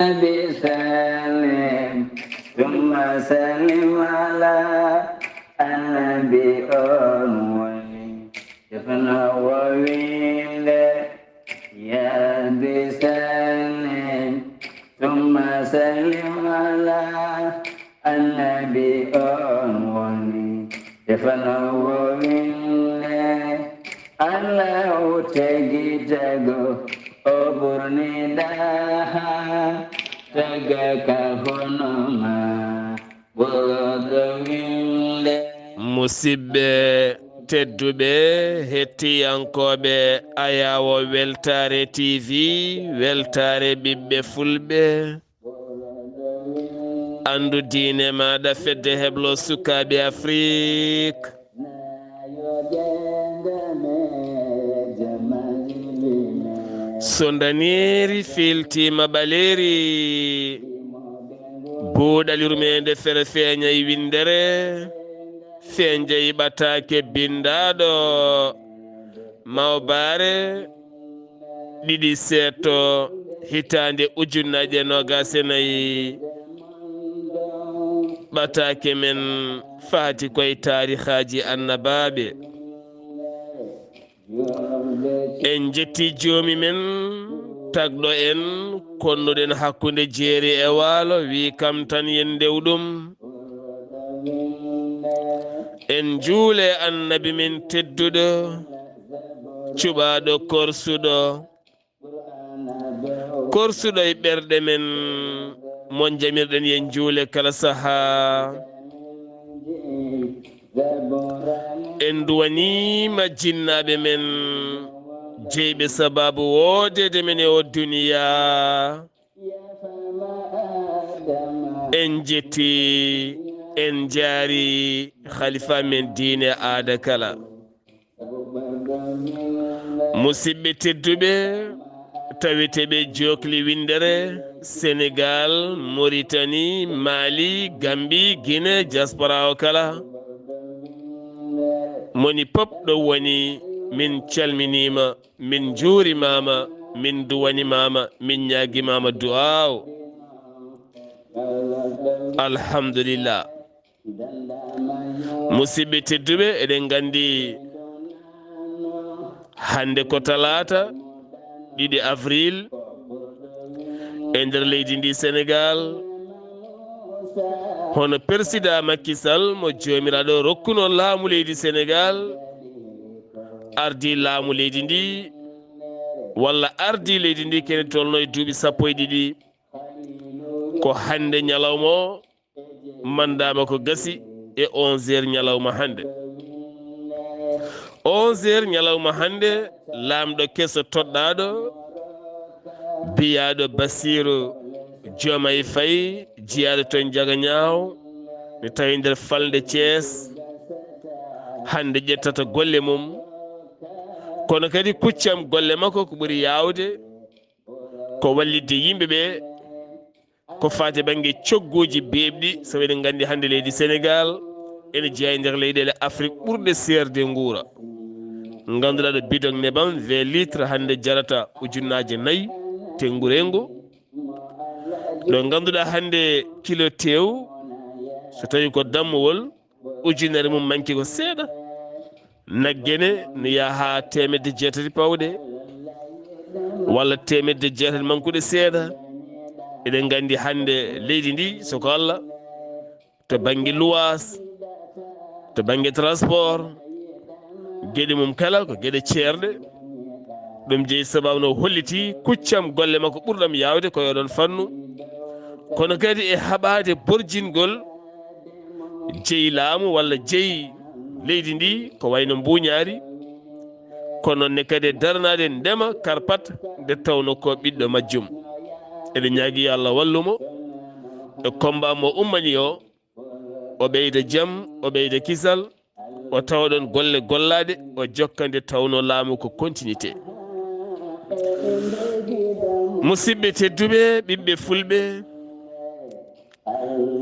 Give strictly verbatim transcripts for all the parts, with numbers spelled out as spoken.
Nabi sallim, summa sallim ala annabi on woni. Defno wo winde, ya Rabbi sallim, summa sallim ala annabi on woni. Defno wo winde, Allahu tagi tago, o ɓurni ɗaha, taga ka hono ma. Musidɓe tedduɓe, hettiyankooɓe Ayawo Weltaare T V, Weltaare ɓiɓɓe Fulɓe, anndu diine maaɗa, fedde heblo sukaaɓe Afrik. So ndaneeri fiiltiima ɓaleeri, buuɗal yurmeende fere feeñay winndere, feeñay ɓataake binndaaɗo mawbaare ɗiɗi seeto hitaande ujunnaaje noogaas e nayi. Ɓataake men faati koye taarihaaji annabaaɓe. En njetti joomi men, tagɗo en, konnuɗen hakkunde jeeri e waalo, wi kam tan yen ndew ɗum. En njuule annabi men tedduɗo, cuɓaaɗo korsuɗo, korsuɗo e ɓerɗe men, mo njamirɗen yen njuule kala sahaa. En duwaniima jinnaaɓe men, jeyɓe sabaabu woodeede men e o duniyaa. En njetti, en njaari khalifa men diine aada kala. Musidɓe tedduɓe, tawete ɓe jokli winndere, Senegal, Mauritanie, Mali, Gambie, Guinée, diaspora o kala. Moni pop ɗo woni, min calminiima, min njuurimaama, min duwanimaama, min ñaagimaama du'aaw. Alhamdulillah. Musidɓe tedduɓe, eɗen nganndi hannde ko talaata, ɗiɗi avril, e nder leydi ndi Senegal, hono Persidaa Macky Sall mo Joomiraaɗo rokkuno laamu leydi Senegal, ardii laamu leydi ndi, walla ardii leydi ndi kene tolno e duuɓi sappo e ɗiɗi, ko hannde ñalawma o, mandat makko gasi e onze heures ñalawma hannde. Onze heures ñalawma hannde, laamɗo keso toɗɗaaɗo, biyaaɗo Bassirou Diomaye Faye, jiyaaɗo toon Jagañaawo, ne tawi nder falnde Thiès, hannde ƴettata golle mum. Kono kadi kuccam golle makko ko ɓuri yaawde ko wallitde yimɓe ɓe ko faati bannge cogguuji beeɓɗi, sabu eɗen nganndi hannde leydi Senegal ene jeyaa e nder leyɗeele Afrik ɓurɗe seerde nguura. Ngannduɗaa ɗo bidon nebam vingt litres hannde jarata ujunnaaje nayi tenngurengu. Ɗo ngannduɗaa hannde kilo teew, so tawi ko dammuwol, ujunere mum manki ko seeɗa. Naggene no yaha haa teemedde jeetati pawɗe, walla teemedde jeetati mankuɗe seeɗa. Eɗen nganndi hannde leydi ndi, so ko Allah, to bannge luwaas, to bannge transport, geɗe mum kala ko geɗe ceerɗe. Ɗum jeyi sababu no holliti kuccam golle makko ɓurɗam yaawde ko e oɗon fannu. Kono kadi e haɓaade borjingol jeyi laamu walla jeyi leydi ndi, ko wayno mbuuñaari, ko noon ne kadi e daranaade ndema karpat nde tawno ko ɓiɗɗo majjum. Eɗen ñaagi yo Allah wallu mo e combat mo ummani o, o ɓeyda jam, o ɓeyda kisal, o tawa ɗon golle gollaaɗe, o jokka nde tawno laamu ko continuité. Musidɓe tedduɓe, ɓiɓɓe fulɓe,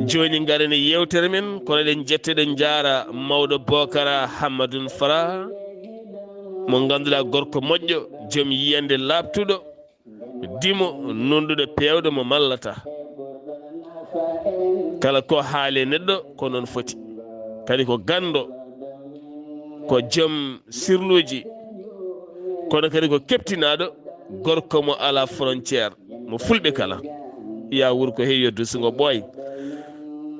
jooni ngaren e yeewtere men, kono eɗen njetta, eɗen njaara mawɗo Bokara Hammadun Fara, mo ngannduɗaa gorko moƴƴo, joom yiyannde laaɓtuɗo, dimo nunɗuɗo peewɗo mo mallata. Kala ko haale neɗɗo ko noon foti. Kadi ko ganndo, ko joom sirluuji, kono kadi ko keptinaaɗo, gorko mo alaa frontière, mo fulɓe kala. Yaa wuro ko heewi yo dusungo ɓooy.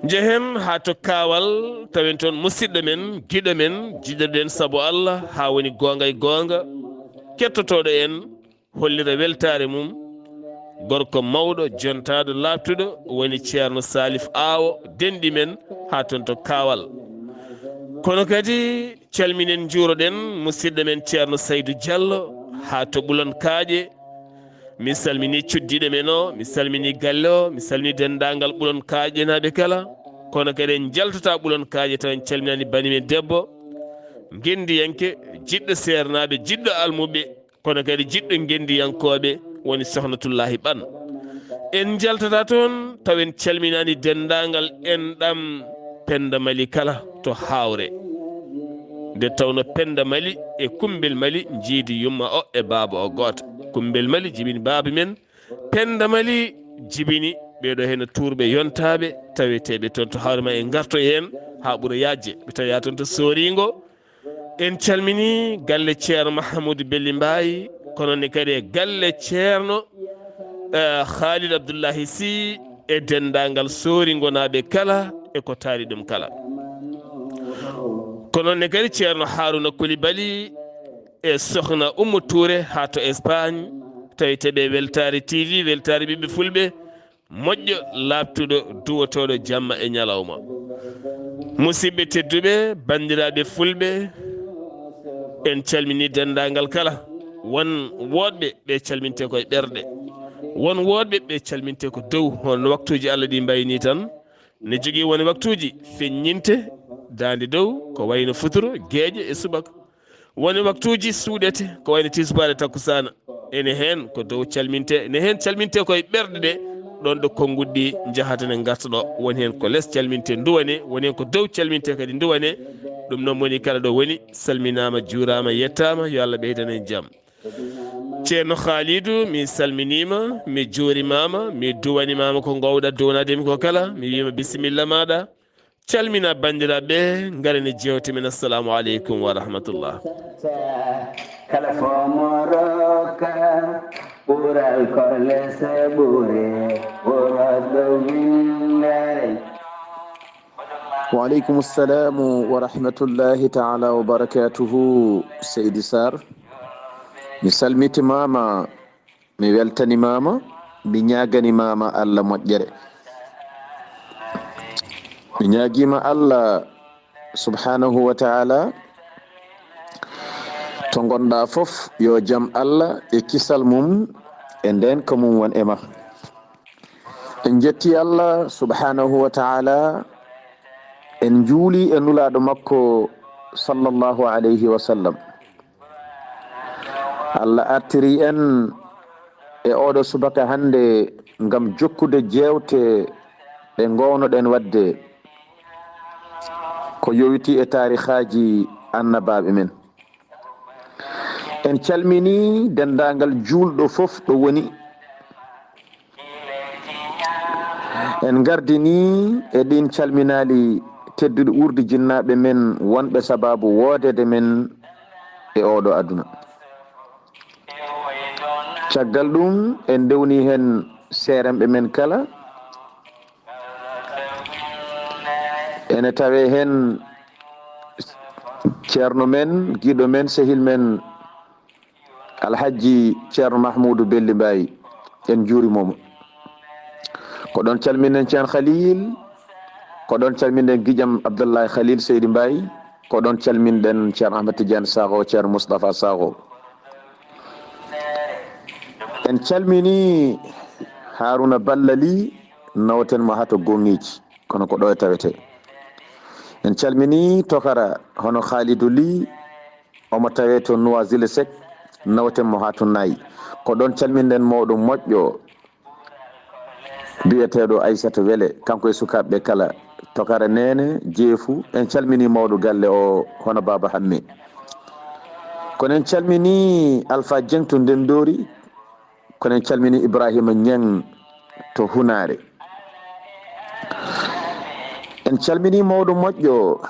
Njehen haa to Kaawal, tawen toon musidɗo men, giɗo men, jiɗoɗen sabu Allah, haa woni goonga e goonga, kettotooɗo en, hollira weltaare mum. Gorko mawɗo, jontaaɗo, laaɓtuɗo, woni Ceerno Salif Aawo, denɗi men haa toon to Kaawal. Kono kadi calminen, njuuroɗen musidɗo men Ceerno Saydu Jallo haa to Ɓulon Kaaƴe. Mi salmini cuddiiɗo men o, mi salmini galle o, mi salmini denndaangal Ɓulon Kaaƴenaaɓe kala. Kono kadi en njaltataa Ɓulon Kaaƴe taw en calminaani bani men debbo, ngenndiyanke, jiɗɗo seernaaɓe, jiɗɗo almuɓe, kono kadi jiɗɗo ngenndiyankooɓe, woni Sohnatullaahi Ɓan. En njaltataa toon taw en calminaani denndaangal enɗam Pennda Mali kala to Haawre. Nde tawnoo Pennda Mali e Kummbel Mali njiidi yumma o e baaba o gooto. Kummbel Mali jibini baaba men, Pennda Mali jibini ɓee ɗoo heen tuurɓe yontaaɓe taweteeɓe toon to Haawre, ma en ngarto heen haa ɓura yaajde. Ɓe tawoya toon to Sooringo. En calmini galle Ceerno Mahamuudu Belli Mbaay, kono ne kadi e galle Ceerno, eh, Khalid Abdullahi Sy e denndaangal Sooringonaaɓe kala e ko taari ɗum kala. Kono ne kadi Ceerno Haaruna Kulibali e Sohna Ummu Tuure haa to Espagne, taweteeɓe Weltaare T V, Weltaare Ɓiɓɓe Fulɓe, moƴƴo, laaɓtuɗo, duwotooɗo jamma e ñalawma. Musidɓe tedduɓe, banndiraaɓe fulɓe, en calminii denndaangal kala. Won woɗɓe ɓe calmintee koye ɓerɗe. Won woɗɓe ɓe calmintee ko dow, hono waktuuji Allah ɗi mbayni tan. Ne jogii won waktuuji feññinte daande dow, ko wayno futuro, geeƴe e subaka. Woni waktuuji suuɗete, ko wayno tisbaar e takkusaana. Ene heen ko dow calminte, ene heen calminte koye ɓerɗe ɗe, ɗoon ɗo konnguɗi ɗi njahata ne ngarta ɗo. Woni heen ko les calminte nduwane, woni heen ko dow calminte kadi nduwane. Ɗum noon moni kala ɗo woni, salminaama, juuraama, yettaama, yo Allah ɓeydan en jam. Ceerno Khalidou, mi salminiima, mi juurimaama, mi duwanimaama ko ngoowɗa duwanaade mi ko kala, mi wiima bisimilla maaɗa. Calmina banndiraaɓe, ngaren e jeewte men. Assalamu aleykum wa rahmatullah. Kala fo mo rokka, ɓural ko lese ɓure, ɓural ɗo windere. Wa aleykum salamu wa rahmatullahi taala wa barakatuhu, Seydi Sarr. Mi salmitimaama. Mi weltanimaama, mi ñaaganimaama Allah moƴƴere. Mi ñaagiima Allah subhanahu wa taala to ngonɗa fof, yo jam Allah e kisal mum e ndeenka mum won e ma. En njetti Allah subhanahu wa taala, en njuuli e nulaaɗo makko sallallahu alayhi wa sallam. Allah artiri en e oɗo subaka hannde ngam jokkude jeewte ɗe ngownoɗen waɗde ko yowiti e taarihaaji annabaaɓe men. En calmini denndaangal juulɗo fof ɗo woni. En ngardini e ɗin calminaali tedduɗi wuurdi jinnaaɓe men wonɓe sabaabu woodeede men e oɗo aduna. Caggal ɗum, en ndewni heen seeremɓe men kala. Ene tawee heen ceerno men, giɗo men, sehil men, Alhajji Ceerno Mahmuudu Belli Mbaay, en njuurimooma. Ko ɗoon calminen Ceerno Khalil, ko ɗoon calminen giƴam Abdullahi Khalil Seydi Mbaay, ko ɗoon calminɗen Ceerno Ahmad Tidiane Sakho, Ceerno Moustapha Sakho. En calmini Haruna Balla Ly, nawaten mo haa to Goŋŋeeji, kono ko ɗo e tawetee. En calmini Tokara, hono Khalidou Ly, omo tawee to Noisy-le-Sec, nawaten mo haa to Naay. Ko ɗoon calminɗen mawɗo moƴƴo biyeteeɗo Aissata Wele, kanko e sukaaɓe ɓe kala. Tokara Neene, Jeefu, en calmini mawɗo galle o, hono Baaba Hamme. Kono en calmini Alpha Dieng to Ndenndori, Kono en calmini Ibrahima Ñang to Hunaare. En calmini mawɗo moƴƴo,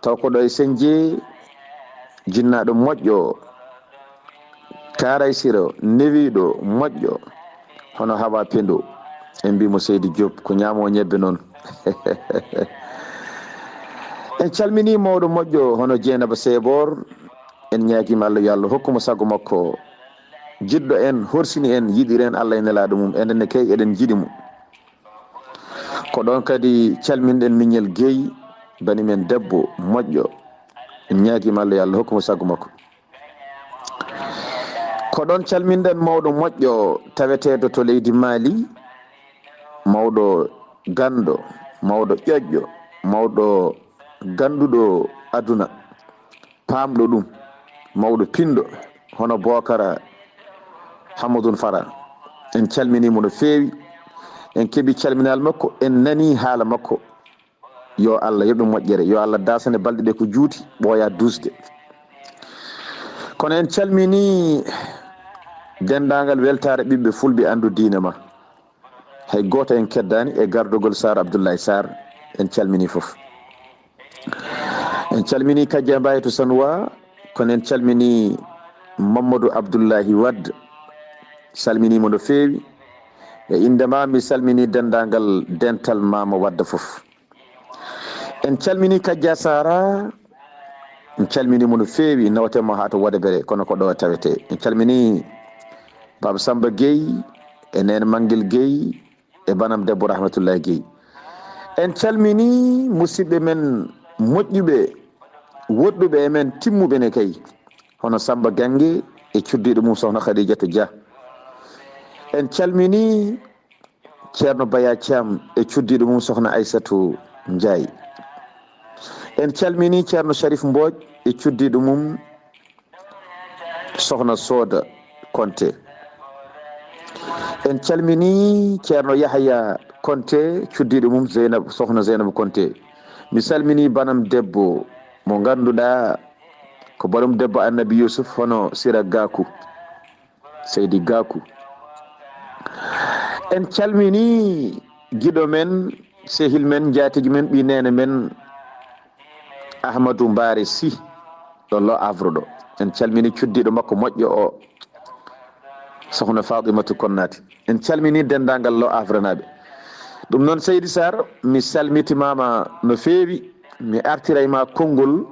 taw ko ɗo e Senje, jinnaaɗo moƴƴo, Kaaraysiro, newiiɗo moƴƴo, hono Hawa Pendo. En mbii mo Seydi Diop, ko ñaamoo ñebbe noon. En calmini mawɗo moƴƴo, hono Jeynaba Seebor. En ñaagiima Allah, yo Allah hokku mo sago makko. Jiɗɗo en, horsini en, yiɗiri en Allah e nelaaɗo mum. Enen ne kay, eɗen njiɗi mo. Ko ɗoon kadi calminɗen Miñel Guèye, bani men debbo moƴƴo. En ñaagiima Allah, yo Allah hokku mo sago makko. Ko ɗoon calminɗen mawɗo moƴƴo taweteeɗo to leydi Mali, mawɗo ganndo, mawɗo ƴoƴƴo, mawɗo gannduɗo aduna, paamɗo ɗum, mawɗo pinɗo, hono Bookara Hammadun Fara. En calminii mo no feewi, en keɓii calminaal makko, en nanii haala makko. Yo Allah yoɓ moƴƴere, yo Allah daasane balɗe ɗe ko juuti, ɓooya duusde. Kono en calminii denndaangal weltaare ɓiɓɓe fulɓe anndu diine ma. Hay gooto en keddaani e gardogol Saar Abdullahi Saar, en calminii fof. En calminii Kajja Mbaye to Sanuwa, kono en calminii Mamadou Abdullahi Wad, salminii mo no feewi. E innde ma, mi salminii denndaangal dental Maama Wadda fof. En calminii Kajja Sara, en calminii mo no feewi, nawte mo haa to Wodebere, kono ko ɗo tawetee. En calminii Baaba Samba Gueye, e Neene Manngel Gueye, e banam debbo Rahmatullahi Gueye. En calminii musidɓe men moƴƴuɓe, woɗɗuɓe e men, timmuɓe ne kay, hono Samba Gannge e cuddiiɗo mum Sohna Khadijata Dia. En calminii Ceerno Baya Thiam e cuddiiɗo mum Sohna Aysatu Ndiaye. En calminii Ceerno Sharif Mbodj e cuddiiɗo mum Sohna Sooda Konte. En calminii Ceerno Yahaya Konte, cuddiiɗo mum Zeynab, Sohna Zeynabu Konte. Mi salminii banam debbo mo ngannduɗaa ko banam debbo Annabi Yusuf, hono Sira Gaku, Seydi Gaku. En calminii giɗo men, sehil men, njaatigi men, ɓii neene men, Ahmadou Mbaare Sy, ɗo Lo Havre ɗo. En calminii cuddiiɗo makko moƴƴo o, Sohna Fatimatu Konnaati. En calminii denndaangal Lo Havrenaaɓe. Ɗum noon, Seydi Sarr, mi salmitimaama no feewi, mi artiray ma konngol,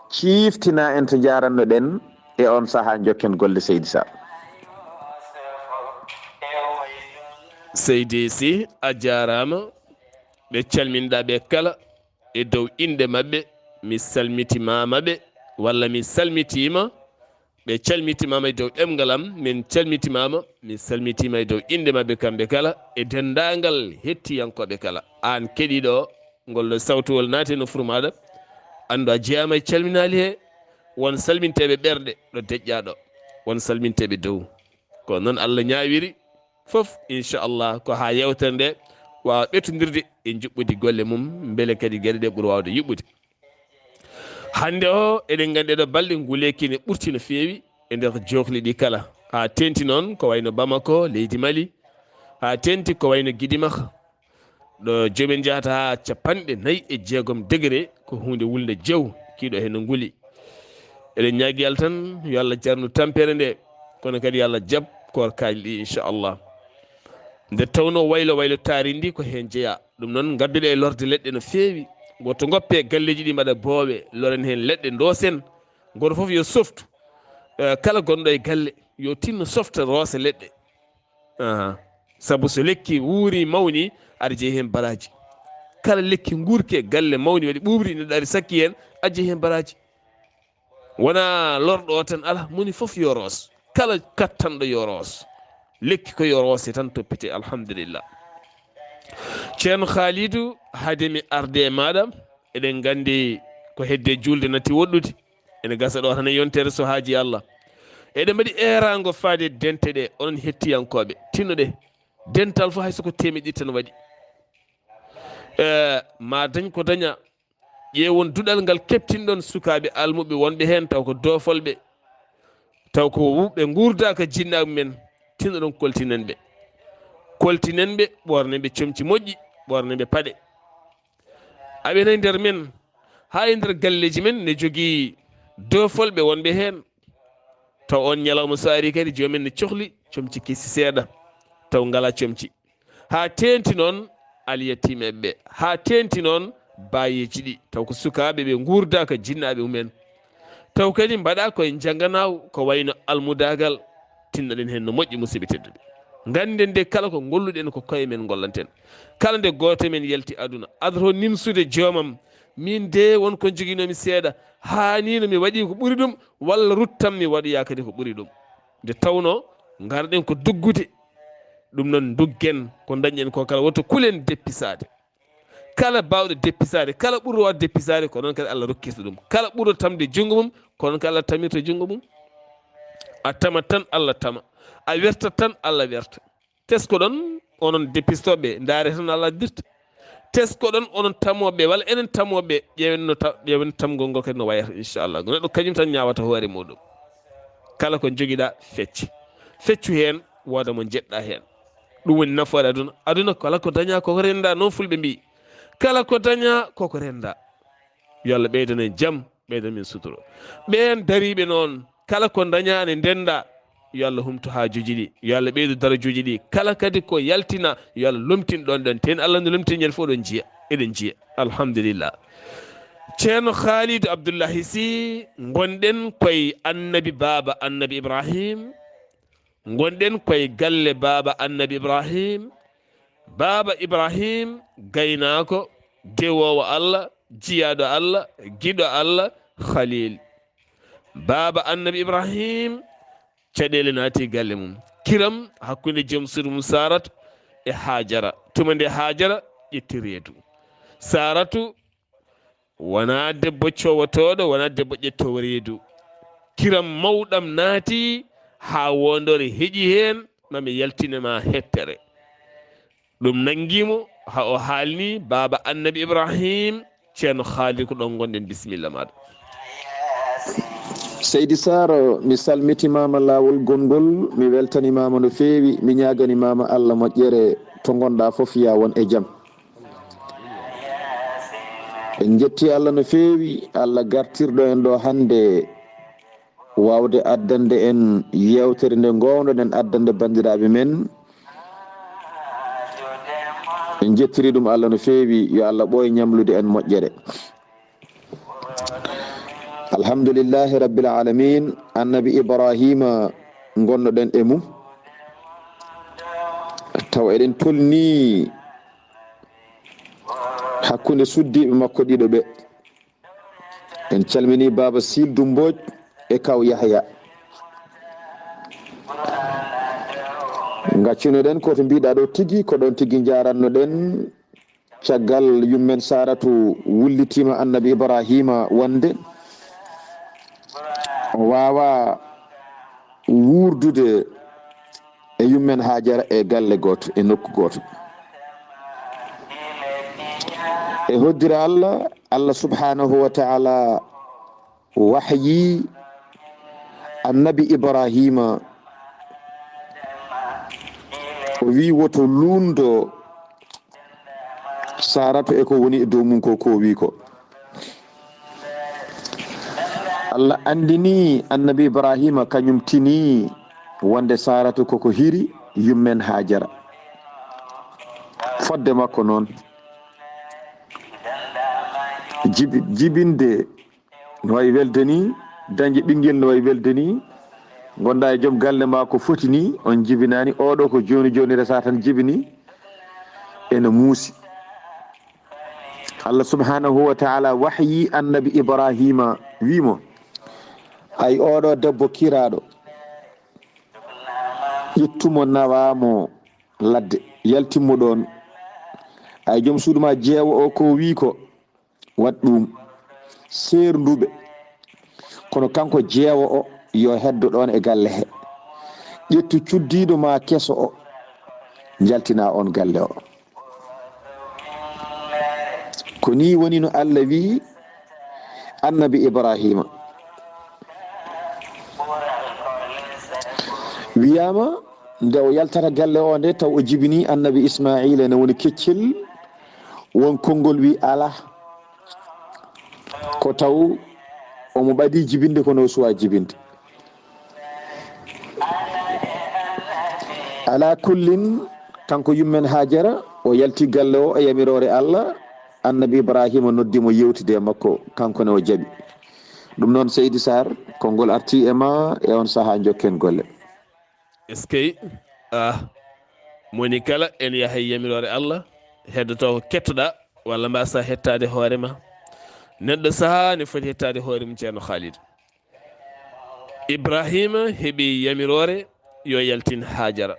ciiftinaa en to njaaranno-ɗen e oon sahaa, njokken golle, Seydi Sarr. Seydi Sy, a jaaraama. Ɓe calminɗaa ɓe kala, e dow innde maɓɓe, mi salmitimaama ɓe, walla mi salmitiima, ɓe calmitimaama e dow ɗemngal am, min calmitimaama, mi salmitiima e dow innde maɓɓe kamɓe kala, e denndaangal hettiyankooɓe kala. Aan keɗiiɗo o, ngol ɗo sawtuwol naati e nofuru maaɗa, anndu a jeyaama e calminaali he, won salminteeɓe ɓerɗe ɗo deƴƴaa ɗo, won salminteeɓe dow. Ko noon Allah ñaawiri, fof, inchallah, ko haa yeewtere nde waawa ɓetondirde e njuɓɓudi golle mum, mbele kadi geɗe ɗe ɓura waawde yuɓɓude. Hannde o, eɗen nganndi ɗo balɗe nguleeki ne ɓurti no feewi e nder joohli ɗi kala. Haa teeŋti noon ko wayno Bamako, leydi Mali, haa teeŋti ko wayno Gidimaka, ɗo joomen njahata haa capanɗe nayi e jeegom degré, ko huunde wulnde jew, kiiɗo heen no nguli. Eɗen ñaagi Allah tan, yo Allah jarnu tampere nde, kono kadi yo Allah jaɓ koorkaaji ɗi, inchallah. Nde tawnoo waylo waylo taari ndi ko heen jeyaa. Ɗum noon, ngadduɗen e lorde leɗɗe no feewi. Woto ngoppe galleeji ɗi mbaɗa boowe, loren heen leɗɗe, ndoosen. Gooto fof yo softu. Eh, kala gonɗo e galle, yo tinno softa, roosa leɗɗe. Aha. Sabu so lekki wuuri, mawni, aɗa jeyi heen baraaji. Kala lekki nguurki e galle, mawni, waɗi ɓuuɓri, neɗɗo ari sakki heen, aɗa jeyi heen baraaji. Wonaa lorɗo o tan, alaa, moni fof yo roos. Kala kattanɗo yo roos. Lekki ko yo roose tan, toppitee, alhamdulillah. Ceerno Khalidou, hade mi arde e maaɗa, eɗen nganndi ko hedde juulde natti woɗɗude. Ene gasa ɗo tan e yontere, so haaji Allah. Eɗen mbaɗi eeraango faade dente ɗe, onon hettiyankooɓe, tinno ɗe. Dental fof hay so ko teemeɗɗe ɗiɗi tan waɗi. Eh, ma dañ ko daña. Ƴeewon duɗal ngal keɓtinɗon sukaaɓe almuɓe wonɓe heen, taw ko doofolɓe, taw ko wu-, ɓe nguurdaaka jinnaaɓe men, tinnoɗon koltinen ɓe. Koltinen ɓe, ɓornen ɓe comci moƴƴi, ɓornen ɓe paɗe. Aɓe nani nder men, haa e nder galleeji men ne jogii doofolɓe wonɓe heen. Taw oon ñalawma so arii kadi, joomen ne cohli comci kesi seeɗa, taw ngalaa comci. Haa teeŋti noon alyatimeeɓe ɓe, haa teeŋti noon baayeeji ɗi, taw ko sukaaɓe ɓe nguurdaaka jinnaaɓe mumen. Taw kadi mbaɗa koye njannganaaw ko wayno almudaagal. Tinnoɗen heen no moƴƴi, musidɓe tedduɓe. Ngannden de kala ko ngolluɗen ko koye men ngollanten. Kala nde gooto men yalti aduna, adoro nimsude joomam. Miin de won ko njoginoomi seeɗa, haaniino mi waɗi ko ɓuri ɗum, walla ruttam mi waɗoya kadi ko ɓuri ɗum. Nde tawnoo ngarɗen ko duggude, ɗum noon nduggen ko ndañɗen ko kala, woto kulen deppisaade. Kala baawɗo deppisaade, kala ɓurɗo waawde deppisaade, ko noon kadi Allah rokkirta ɗum. Kala ɓurɗo tamde junngo mum, ko noon kadi Allah tamirta junngo mum. A tamat tan, Allah tama. A wertat tan, Allah werta. Teskoɗon, onon deppistooɓe, ndaare tan Allah addirta. Teskoɗon, onon tamooɓe, walla enen tamooɓe, ƴeewen no ta-, ƴeewen tamgol ngol kadi no wayata, inchallah. Neɗɗo kañum tan ñaawata hoore muɗum. Kala ko njogiɗa, fecc. Feccu heen, wooda mo njeɗɗa heen. Ɗum woni nafoore aduna. Aduna kala ko daña koko renda, noon fulɓe mbi. Kala ko daña koko renda. Yo Allah ɓeydan en jam, ɓeydan min suturo. Ɓeen dariiɓe noon, kala ko daña ne ndenda, yo Allah humtu haajuuji ɗi, yo Allah ɓeydu darajooji ɗi. Kala kadi ko yaltina, yo Allah lomtin ɗon ɗon. Ten Allah no lomtin en fof ɗon jiya, eɗen jiya. Alhamdulillah. Ceerno Khalid Abdullahi Sy, ngonɗen koye Annabi Baaba Annabi Ibrahim, ngonɗen koye galle Baaba Annabi Ibrahim. Baaba Ibrahim, gaynaako, dewoowo Allah, jiyaaɗo Allah, giɗo Allah, Khalil. Baaba Annabi Ibrahim, caɗeele naati galle mum. Kiram hakkunde joom suudu mum Saratu e Hajara. Tuma nde Hajara ƴetti reedu. Saratu wonaa debbo cowotooɗo, wonaa debbo ƴettoowo reedu. Kiram mawɗam naati haa wondore heƴi heen, ma mi yaltine ma hettere. Ɗum nanngi mo haa o haalni Baaba Annabi Ibrahim, Ceerno Khalid, ko ɗon ngonɗen. Bisimilla maaɗa. Seydi Saar, mi salmitimaama laawol gonngol, mi weltanimaama no feewi, mi ñaaganimaama Allah moƴƴere to ngonɗa fof, yaa won e jam. En njetti Allah no feewi, Allah gartirɗo en ɗo hannde, waawde addande en yeewtere nde ngoownoɗen addande banndiraaɓe men. En njettiri ɗum Allah no feewi, yo Allah ɓooy ñamlude en moƴƴere. Alhamdulillahi Rabbil Alamin, Annabi Ibrahima ngonnoɗen e mum. Taw eɗen tolni hakkunde suddiiɓe makko ɗiɗo ɓe. En calmini Baaba Siildu Mbooj e Kaw Yahya. Ngaccunoɗen ko to mbiɗa ɗo tigi, ko ɗon tigi njarannoɗen. Caggal yummen Saratu wullitiima Annabi Ibrahima wonde o waawa wuurdude e yummen Hajara e galle gooto, e nokku gooto. E hoddira Allah, Allah subhanahu wa ta'ala wahyi Annabi Ibrahima, o wi woto luundo Saratu e ko woni e dow mum ko, ko wi ko. Allah anndini Annabi Ibrahima, kañum tini wonde Saratu koko hiri yummen Hajara. Fodde makko noon, jibi-, jibinde no wayi welde ni, dañde ɓinngel no wayi welde ni, ngonda e joom galle ma ko foti ni, on jibinani, oɗo ko joni joni resa tan jibini, ene muusi. Allah subhanahu wa ta'ala wahyi Annabi Ibrahima, wi mo, ay oɗo debbo kiraɗo, ƴettumo nawamo ladde, yaltinmo ɗon. Ay joom suudu ma jeewo o ko wi ko, waɗ ɗum, seernduɓe. Kono kanko jeewo o, yo heddo ɗon e galle he. Ƴettu cuddiiɗo ma keso o, njaltina on galle o. Ko ni woni no Allah wi Annabi Ibrahima. Wiyama, nde o yaltata galle o nde, taw o jibini annabi Ismaila, ene woni keccel. Won konngol wi alaa, ko taw omo ɓadi jibinde, kono o suwa jibinde. Ala kullin, kanko yummen Hajara, o yalti galle o e yamiroore Allah. Annabi Ibrahima noddi mo yewtide e makko, kanko ne o jaɓi. Ɗum noon, Seydi Sarr, konngol arti e ma e on sahaa, njokken golle. Eskey. Ah, moni kala en yahay yamiroore Allah, heddoto ko kettoɗa, walla mbasa hettaade hoore ma. Neɗɗo sahaa ne foti hettaade hoore mum, Ceerno Khalid. Ibrahima heɓi yamiroore yo yaltin Hajara.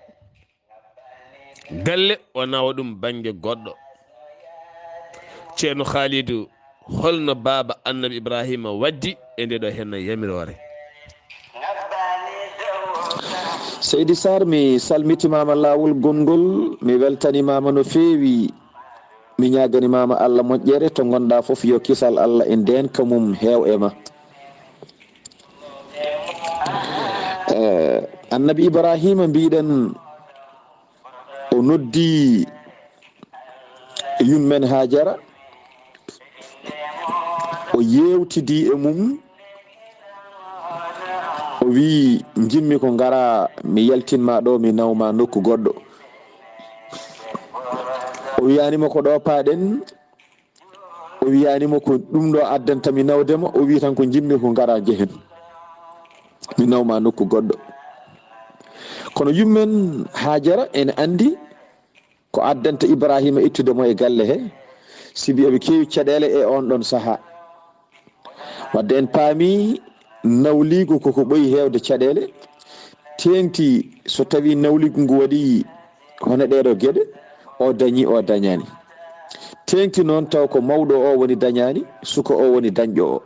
Galle o nawa ɗum bannge goɗɗo. Ceerno Khalidou, holno baaba annabi Ibrahima waddi e nde ɗo henna yamiroore? Seydi Sarr, mi salmitimama laawol gonngol, mi weltanimama no feewi. Mi ñaganimama Allah moƴƴere, to ngonɗa fof yo kisal Allah e ndenka mum heew e ma. Eh, annabi Ibrahima mbiɗen, o noddi yummen Hajara, o yewtidi e mum, o wi, njimmi ko ngara mi yaltinma ɗo, mi nawma nokku goɗɗo. O wiyanimo ko ɗo paɗen, o wiyanimo ko ɗum ɗo addanta mi nawdema, o wi tan ko njimmi ko ngara jehen, mi nawma nokku goɗɗo. Kono yummen Hajara ene andi ko addanta Ibrahima ittude mo e galle he, sibi eɓe keewi caɗeele e on ɗon saha. Wadde en paami nawliigu koko ɓoyi heewde caɗeele, teeŋti so tawi nawliigu ngu waɗi hono ɗeeɗo geɗe, o dañi, o dañaani. Teeŋti noon taw ko mawɗo o woni dañaani, suka o woni dañɗo o.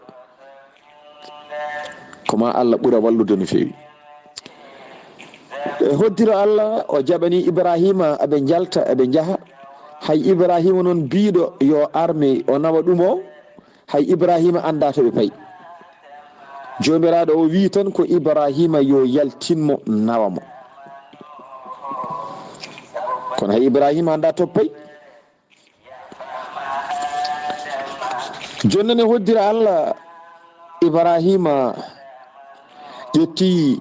Ko ma Allah ɓura wallude no feewi. E hoddiro Allah, o jaɓani Ibrahima, eɓe njalta, eɓe njaha. Hay Ibrahima noon biiɗo yo arme o nawa ɗum o, hay Ibrahima annda to ɓe payi. Joomiraaɗo o wii tan ko Ibrahima yo yaltin mo, nawa mo. Kono hay Ibrahima annda to payi. Jooni noon e hoddira Allah, Ibrahima ƴetti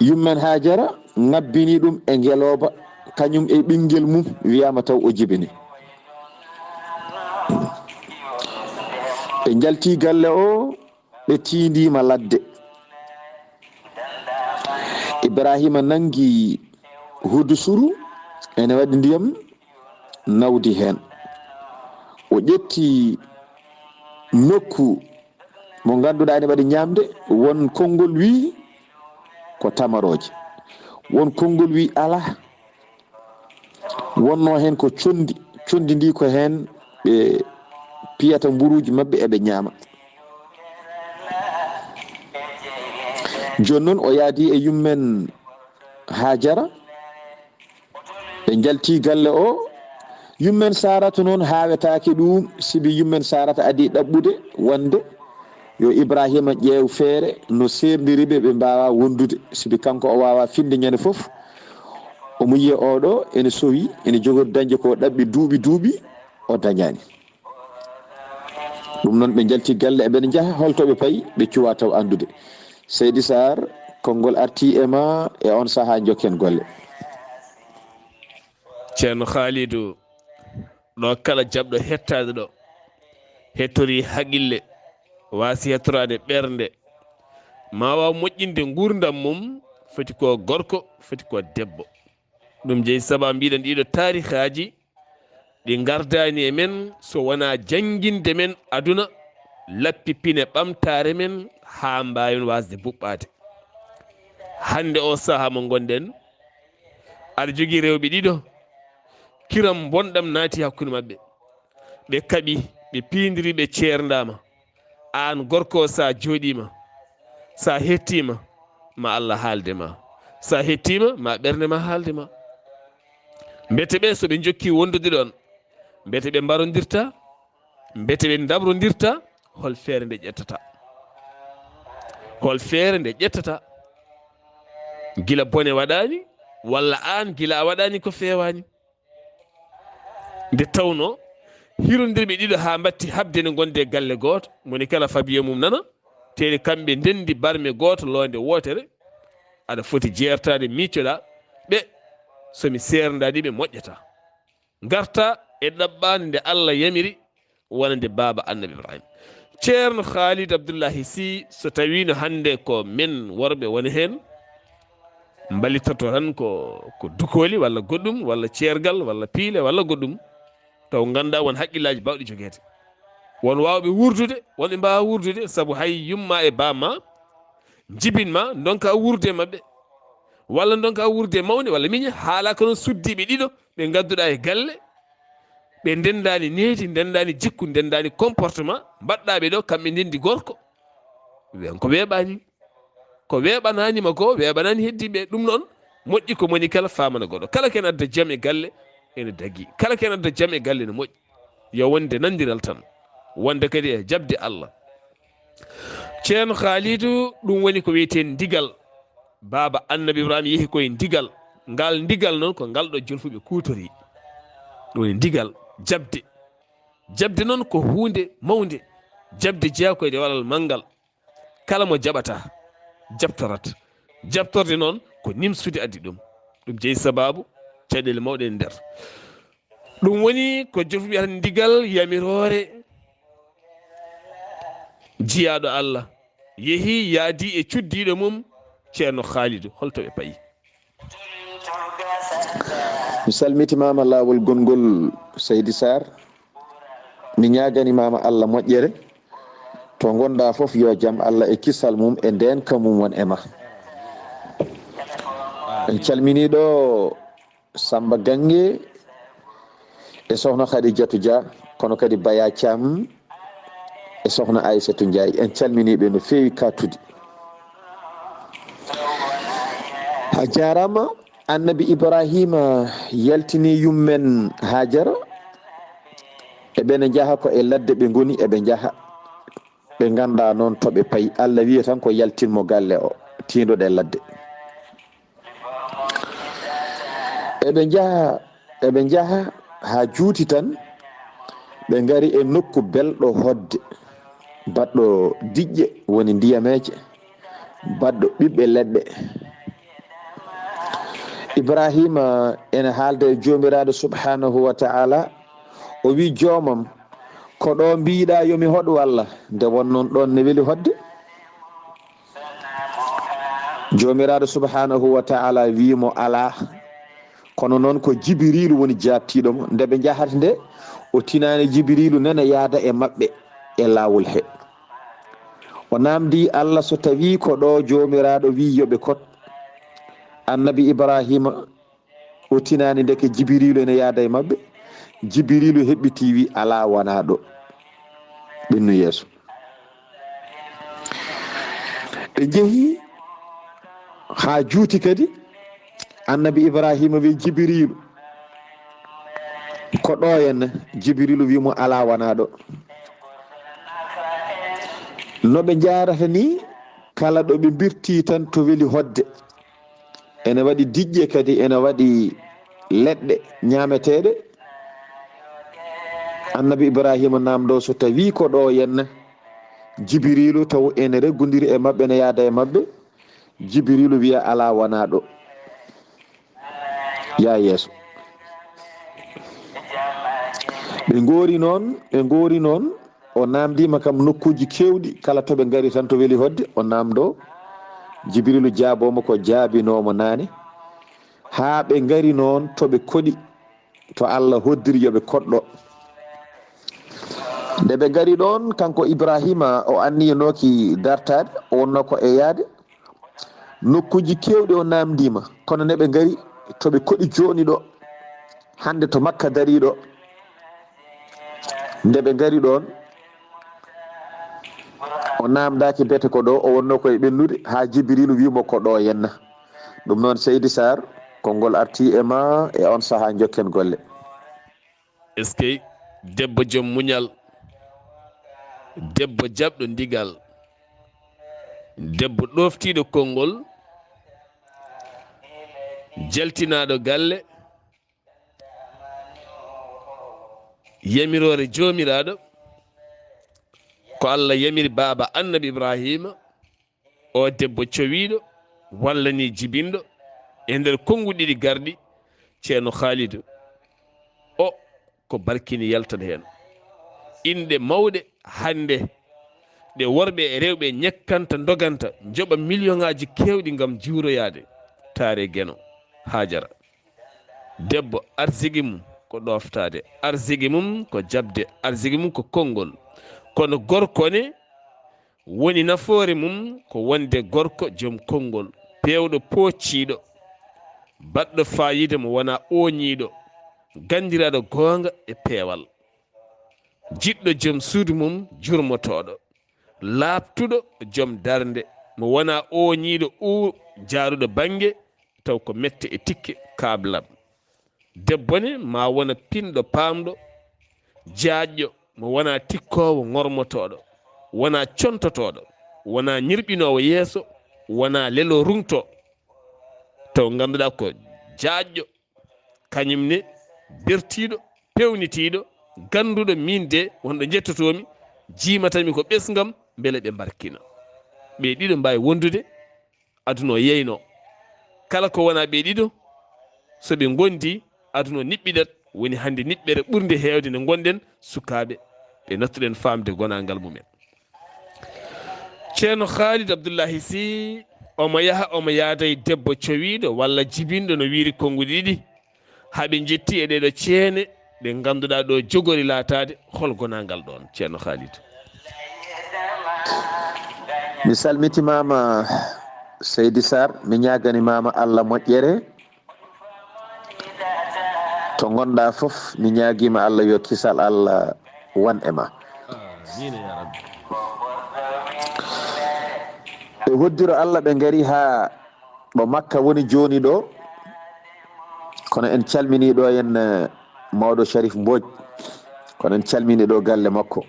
yummen Hajara, ŋabbini ɗum e ngelooba, kañum e ɓinngel mum, wiyama taw o jibini. Ɓe njalti galle o, ɓe tiindima ladde. Ibrahima nangi hudusuru, ene waɗi ndiyam nawdi heen. O ƴetti nokku mo ngannduɗaa ene waɗi ñaamde, won konngol wii ko tamarooje, won konngol wii alaa, wonno heen ko conndi, conndi ndi ko heen ɓe piyata mburuuji maɓɓe eɓe ñaama. Jooni noon o yaadi e yummen Hajara, ɓe njalti galle o. Yummen Sarata noon haawetaake ɗum, sibi yummen Sarata adi ɗaɓɓude wonde yo Ibrahima ƴeew feere no seerndiri ɓe, ɓe mbaawa wondude, sibi kanko o waawa finde ñande fof. Omo yiya oɗo ene sowi, ene jogori dañde ko ɗaɓɓi duuɓi duuɓi, o dañaani. Ɗum noon ɓe njalti galle, eɓe njaha, holto ɓe payi, ɓe cuwa taw anndude. Seydi Sarr, konngol arti e ma e on sahaa, njokken golle. Ceerno Khalidou, ɗo kala jaɓɗo hettaade ɗo, hettori haqille, waasi hettoraade ɓernde, ma waaw moƴƴinde nguurndam mum, foti ko gorko, foti ko debbo. Ɗum jeyi sabu mbiɗen ɗiɗo taarihaaji ɗi ngardaani e men, so wonaa jannginde men aduna, lappi pine ɓamtaare men haa mbaawen waasde buɓɓaade. Hannde o sahaa mo ngonɗen, aɗa jogii rewɓe ɗiɗo, kiram bonɗam naati hakkunde maɓɓe. Ɓe kaɓi, ɓe piindiri, ɓe ceerndaama. Aan gorko o, so a jooɗiima, so a hettiima, ma Allah haalde ma. So a hettiima, ma ɓernde ma haalde ma. Mbete ɓe, so ɓe njokki wondude ɗoon, mbete ɓe mbarondirta, mbete ɓe ndabrondirta, hol feere nde ƴettata? Hol feere nde ƴettata? Gila bone waɗaani, Walla aan gila a waɗaani ko feewaani. Nde tawnoo hirondirɓe ɗiɗo haa mbatti haɓde ne ngonde galle gooto, moni kala fabiye mum nana, tee kamɓe ndenndi barme gooto loonde wootere, aɗa foti jeertaade miicoɗaa ɓe, so mi seerndaani ɓe moƴƴataa. Ngarta e ɗaɓɓaande nde Allah yamiri, wonande baaba Annabi Ibrahima. Ceerno Khalid Abdullahi Sy, so tawiino hannde ko men worɓe woni heen, mballitoto tan ko, ko dukooli walla goɗɗum, walla ceergal, walla piile, walla goɗɗum, taw nganndaa won haqqillaaji baawɗi jogeede. Won waawɓe wuurdude, won ɓe mbaawaa wuurdude, sabu hay yumma e baamma njibin ma, ndonka wuurde e maɓɓe, walla ndonka wuurde e mawne, walla miñe, haala ko noon suddiiɓe ɗiɗo, ɓe ngadduɗaa e galle, ɓe ndendaani needi, ndendaani jikku, ndendaani comportement, mbaɗɗaa ɓe ɗo, kamɓe ndendi gorko. Ɓen ko weeɓaani. Ko weeɓanaani ma ko, weeɓanaani heddiiɓe. Ɗum noon, moƴƴi ko moni kala faamana goɗɗo. Kala ko en adda jam e galle, ene dagi. Kala ko en adda jam e galle, ene moƴƴi. Yo wonde nanndiral tan. Wonde kadi e jaɓde Allah. Ceerno Khalidou, ɗum woni ko wiyetee ndigal. Baaba Annabi Ibrahima yehi koye ndigal. Ngal ndigal noon ko ngal ɗo jolfuɓe kuutori. Ɗum woni ndigal, jaɓde. Jaɓde noon ko huunde mawnde. Jaɓde jeyaa ko e walal manngal. Kala mo jaɓataa, jaɓtorat. Jaɓtorde noon ko nimsude addi ɗum. Ɗum jeyi sabaabu caɗeele mawɗe e nder. Ɗum woni ko jolfuɓe wiyata ndigal yamiroore jiyaaɗo Allah. Yehi, yaadi e cuddiiɗo mum, Ceerno Khalidou. Holto ɓe payi? Mi salmitimaama laawol gonngol, Seydi Sarr. Mi ñaaganimaama Allah moƴƴere. To ngonɗaa fof, yo jam Allah e kisal mum e ndeenka mum won e ma. En calminii ɗo Samba Gange e sohna Khadijatu Dia, kono kadi Baya Thiam e sohna Aissatou Ndiaye. En calminii ɓe no feewi kattudi. A jaaraama. Annabi Ibrahima yaltini yummen Hajara. Eɓe ne njaha ko e ladde ɓe ngoni, eɓe njaha. Ɓe nganndaa noon to ɓe payi. Allah wiya tan ko yaltin mo galle o, tiindoɗe ladde. Eɓe njaha, eɓe njaha haa juuti tan, ɓe ngari e nokku belɗo hoɗde, baɗɗo diƴƴe, woni ndiyameeje, baɗɗo ɓiɓɓe leɗɗe. Ibrahima ene haalda e Joomiraaɗo subhaanahu wa ta'ala, o wi, "Joomam, ko ɗo mbiɗa yo mi hoɗ walla?" Nde won noon ɗon ne weli hoɗde. Joomiraaɗo subhaanahu wa ta'ala wi mo, "Alaa." Kono noon ko Jibiriilu woni jaabtiiɗo mo. Nde ɓe njahata nde, o tinaani Jibiriilu nana yaada e maɓɓe e laawol he. O naamndi Allah so tawii ko ɗo Joomiraaɗo wi yo ɓe kot. Annabi Ibrahima, o tinaani ndeke Jibiriilu ene yaada e maɓɓe. Jibiriilu heɓɓitii wi, "Alaa, wonaa ɗo." Ɓennu yeeso. Ɓe njehi haa juuti kadi. Annabi Ibrahima wi Jibiriilu, "Ko ɗo henne?" Jibiriilu wi mo, "Alaa, wonaa ɗo." No ɓe njahrata ni, kala ɗo ɓe mbirti tan to weli hoɗde. Ene waɗi diƴƴe kadi, ene waɗi leɗɗe ñaameteeɗe. Annabi Ibrahima naamndoo so tawii ko ɗo henne. Jibiriilu taw ene reggondiri e maɓɓe, ene yaada e maɓɓe. Jibiriilu wiya, "Alaa, wonaa ɗo." Yaa yeeso. Ɓe ngoori noon, ɓe ngoori noon. O naamndiima kam nokkuuji keewɗi, kala to ɓe ngari tan to weli hoɗde, o naamndoo. Jibiriilu jaaboo mo ko jaabinoo mo naane. Haa ɓe ngari noon to ɓe koɗi, to Allah hoddiri yo ɓe koɗ ɗo. Nde ɓe ngari ɗoon, kanko Ibrahima, o anniyanooki dartaade, o wonnoo ko e yaade. Nokkuuji keewɗi o naamndiima, kono nde ɓe ngari to ɓe koɗi jooni ɗo, hannde to Makka darii ɗo, nde ɓe ngari ɗoon, o naamndaaki mbete ko ɗo, o wonnoo ko e ɓennude, haa Jibiriilu wi mo ko ɗo henne. Ɗum noon, Seydi Sarr, konngol artii e ma e oon sahaa, njokken golle. Eskey, debbo joom muñal, debbo jaɓɗo ndigal, debbo ɗooftiiɗo konngol. Jaltinaaɗo galle, yamiroore Joomiraaɗo, ko Allah yamiri baaba Annabi Ibraahiima, o debbo cowiiɗo, walla ni jibinɗo, e nder konnguɗi ɗiɗi garɗi, Ceerno Haalidu. O ko barkini yaltat heen. Inɗe mawɗe hannde, ɗe worɓe e rewɓe ñekkanta, ndoganta, njoɓa miliyoŋaaji keewɗi ngam juuroyaade. Taare Geno, Haajara. Debbo, arsigi mum ko ɗooftaade, arsigi mum ko jaɓde, arsigi mum ko konngol. Kono gorko ne, woni nafoore mum ko wonde gorko joom konngol, peewɗo, poocciiɗo, baɗɗo faayiida mo wonaa ooñiiɗo, ganndiraaɗo goonga e peewal, jiɗɗo joom suudu mum jurmotooɗo, laaɓtuɗo joom darnde, mo wonaa ooñiiɗo uu jaaruɗo bannge, taw ko mette e tikke kaablab. Debbo ne maa wona pinɗo paamɗo, jaajɗo, mo wonaa tikkoowo ŋormotooɗo, wonaa contotooɗo, wonaa ñirɓinoowo yeeso, wonaa lelo ruŋto. Taw ngannduɗaa ko jaajɗo, kañum ne bertiiɗo, peewnitiiɗo, gannduɗo miin de wonɗo njettotoomi, jiimatanmi ko ɓesngam, mbele ɓe mbarkina. Ɓe ɗiɗo mbaawi wondude, aduna o yeyno. Kala ko wonaa ɓe ɗiɗo, so ɓe ngondi, aduna o niɓɓidat. Woni hannde niɓɓere ɓurnde heewde nde ngonɗen sukaaɓe, ɓe nattuɗen faamde gonaangal mumen. Ceerno Khalid Abdullahi Sy, omo yaha, omo yaada e debbo cowiiɗo walla jibinɗo no wiiri konnguɗi ɗiɗi, haa ɓe njetti e ɗeeɗo ceene ɗe ngannduɗaa ɗo jogori laataade. Hol gonaangal ɗoon, Ceerno Khalid? Mi salmitimaama, Seydi Sarr, mi ñaagani maama Allah moƴƴere. To ngonɗaa fof, mi ñaagiima Allah yo kisal Allah won e ma. Ɓe hoddiro Allah, ɓe ngari haa ɗo Makka woni jooni ɗo. Kono en calminii ɗo en, eh, mawɗo Sharif Mbodj. Kono en calminii ɗo galle makko,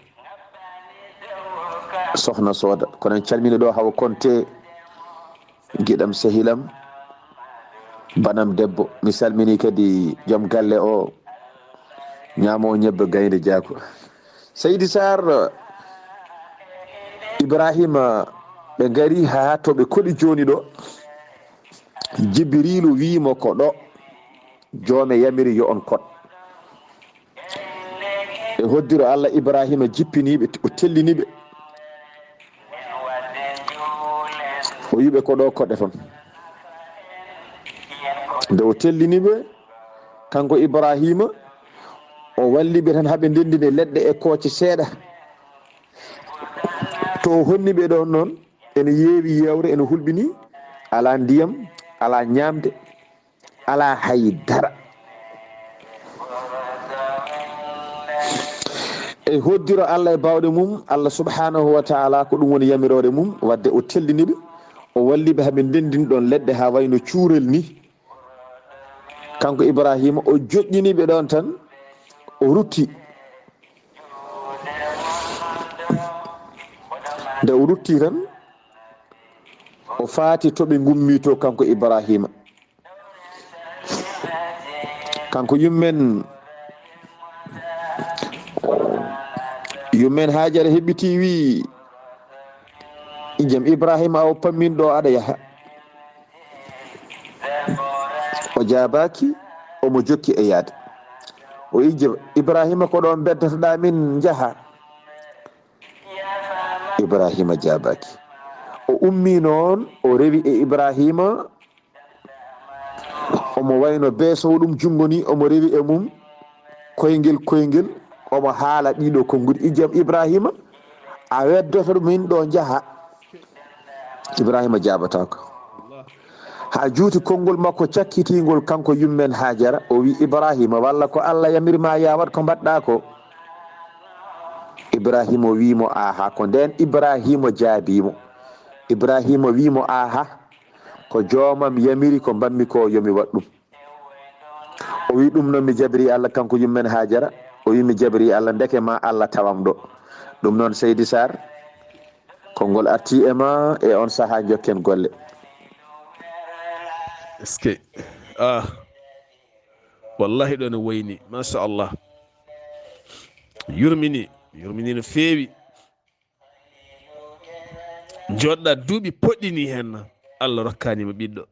Sohna Sooda. Kono en calminii ɗo Hawa Konte, giɗam, sehilam, banam debbo. Mi salminii kadi joom galle o, ñaamoowo ñebbe, gaynde jaako. Seydi Sarr, Ibraahiima, ɓe ngari haa to ɓe koɗi jooni ɗo. Jibiriilu wi'i mo ko ɗo joome yamiri yo on koɗ. E hoddiro Allah, Ibraahiima jippinii ɓe, o tellini ɓe. O wi'i ɓe ko ɗo koɗe ton. Nde o tellini ɓe, kanko Ibraahiima, o walli ɓe tan haa ɓe ndenndini leɗɗe e kooce seeɗa. To o honni ɓe ɗoon noon, ene yeewi yeewre, ene hulɓini, alaa ndiyam, alaa ñaamde, alaa hay dara. E hoddiro Allah e baawɗe mum, Allah subhaanahu wa taala, ko ɗum woni yamiroore mum, wadde o tellini ɓe, o walli ɓe haa ɓe ndenndini ɗoon leɗɗe haa wayno cuurel ni. Kanko Ibraahiima, o joƴƴini ɓe ɗoon tan, o rutti. Nde o rutti tan, o faati to ɓe ngummi to, kanko Ibraahiima. Kanko yummen, yummen Haajara heɓɓiti, wi, "Ijam Ibraahiima, a woppan min ɗo, aɗa yaha." O jaabaaki, omo jokki e yaade. O ijib, "Ibraahiima, ko ɗo mbeddotoɗaa min njaha?" Ibraahiima jaabaaki. O ummii noon, o rewi e Ibraahiima, omo wayno beesowo ɗum junngo ni, omo rewi e mum koyngel koyngel, omo haala ɗiɗo konnguɗi. "Ijam Ibraahiima, a weddoto min ɗo njaha?" Ibraahiima jaabataako. Haa juuti konngol makko cakkitiingol kanko yummen Haajara, o wi, "Ibraahiima, walla ko Allah yamir ma yaa waɗ ko mbaɗɗaa ko?" Ibraahiima wi mo, "Aaha." Ko ndeen Ibraahiima jaabii mo. Ibraahiima wi mo, "Aaha, ko joomam yamiri ko mbaɗmi ko yo mi waɗ ɗum." O wi, "Ɗum noon mi jabirii Allah." Kanko yummen Haajara, o wi, "Mi jabirii Allah, ndeke ma Allah tawam ɗo." Ɗum noon, Seydi Sarr, konngol artii e ma, e oon sahaa njokken golle. Est-ce que Ah, wallahi ɗo no woyni, masha Allah. Yurmini, yurmini no feewi. Joɗɗa duuɓi poɗɗini hen, Allah rokkani mo ɓiɗɗo.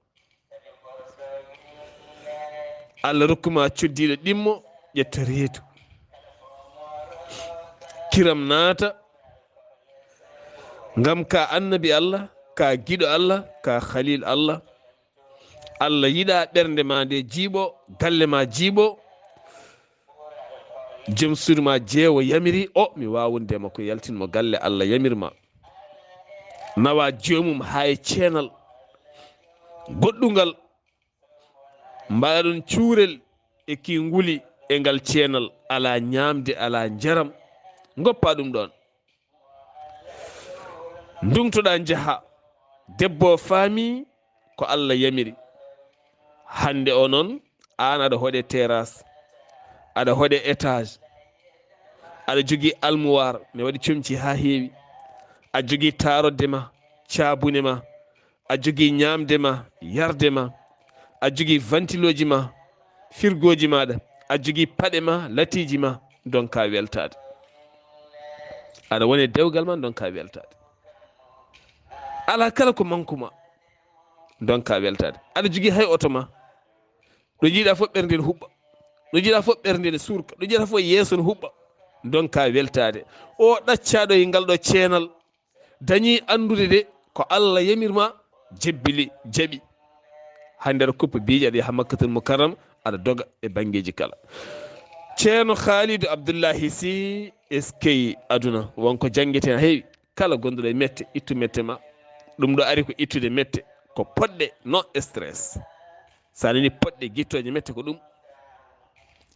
Allah rokkuma coddiɗo ɗimmo, ƴetta reedu. Kiram naata, ngam ka annabi Allah, ka giɗo Allah, ka khalil Allah. Allah yiɗa ɓernde ma nde jiiɓo, galle ma jiiɓo. Joom suudu ma jeewo yamiri, o mi wawunde makko, yaltin mo galle, Allah yamir ma. Nawa joomum ha e ceenal goɗɗungal, mbaɗa ɗum cuurel e ki nguli e ngal ceenal, ala ñaamde, ala njaram, ngoppa ɗum ɗon. Ndungtoɗa njaha, debbo faami ko Allah yamiri. Hande o noon, an aɗa hoɗe terrasse, aɗa hoɗe étage, aɗa jogii almuwar, ne waɗi comci ha heewi, a jogii tarodde ma, caabune ma, a jogii ñaamde ma, yarde ma, a jogii vantiloji ma, firgooji maɗa, a jogii paɗe ma, latiiji ma, donka weltaade. Aɗa woni e dewgal ma, donka weltaade. Ala kala ko manku ma, donka weltaade. Aɗa jogii hay oto ma, ɗo jiiɗa fof ɓernde ne huɓɓa, ɗo jiiɗa fof ɓernde ne surka, ɗo jiiɗa fof yeeso ne huɓɓa, donka weltaade. O ɗaccaɗo e ngal ɗo ceenal, dañi anndude de ko Allah yamirma, jebbili, jaɓi. Hande aɗa kuppa biiji, aɗa yaha Makkatul Mukarram, aɗa doga e banngeeji kala. Ceerno Khalidou Abdoulahi Sy, eskey aduna, wonko janngete na heewi. Kala gonɗuɗo e mette, ittu mette ma. Ɗum ɗo ari ko ittude mette, ko poɗɗe, no stress. Sa nani poɗɗe, gittooje mette ko ɗum.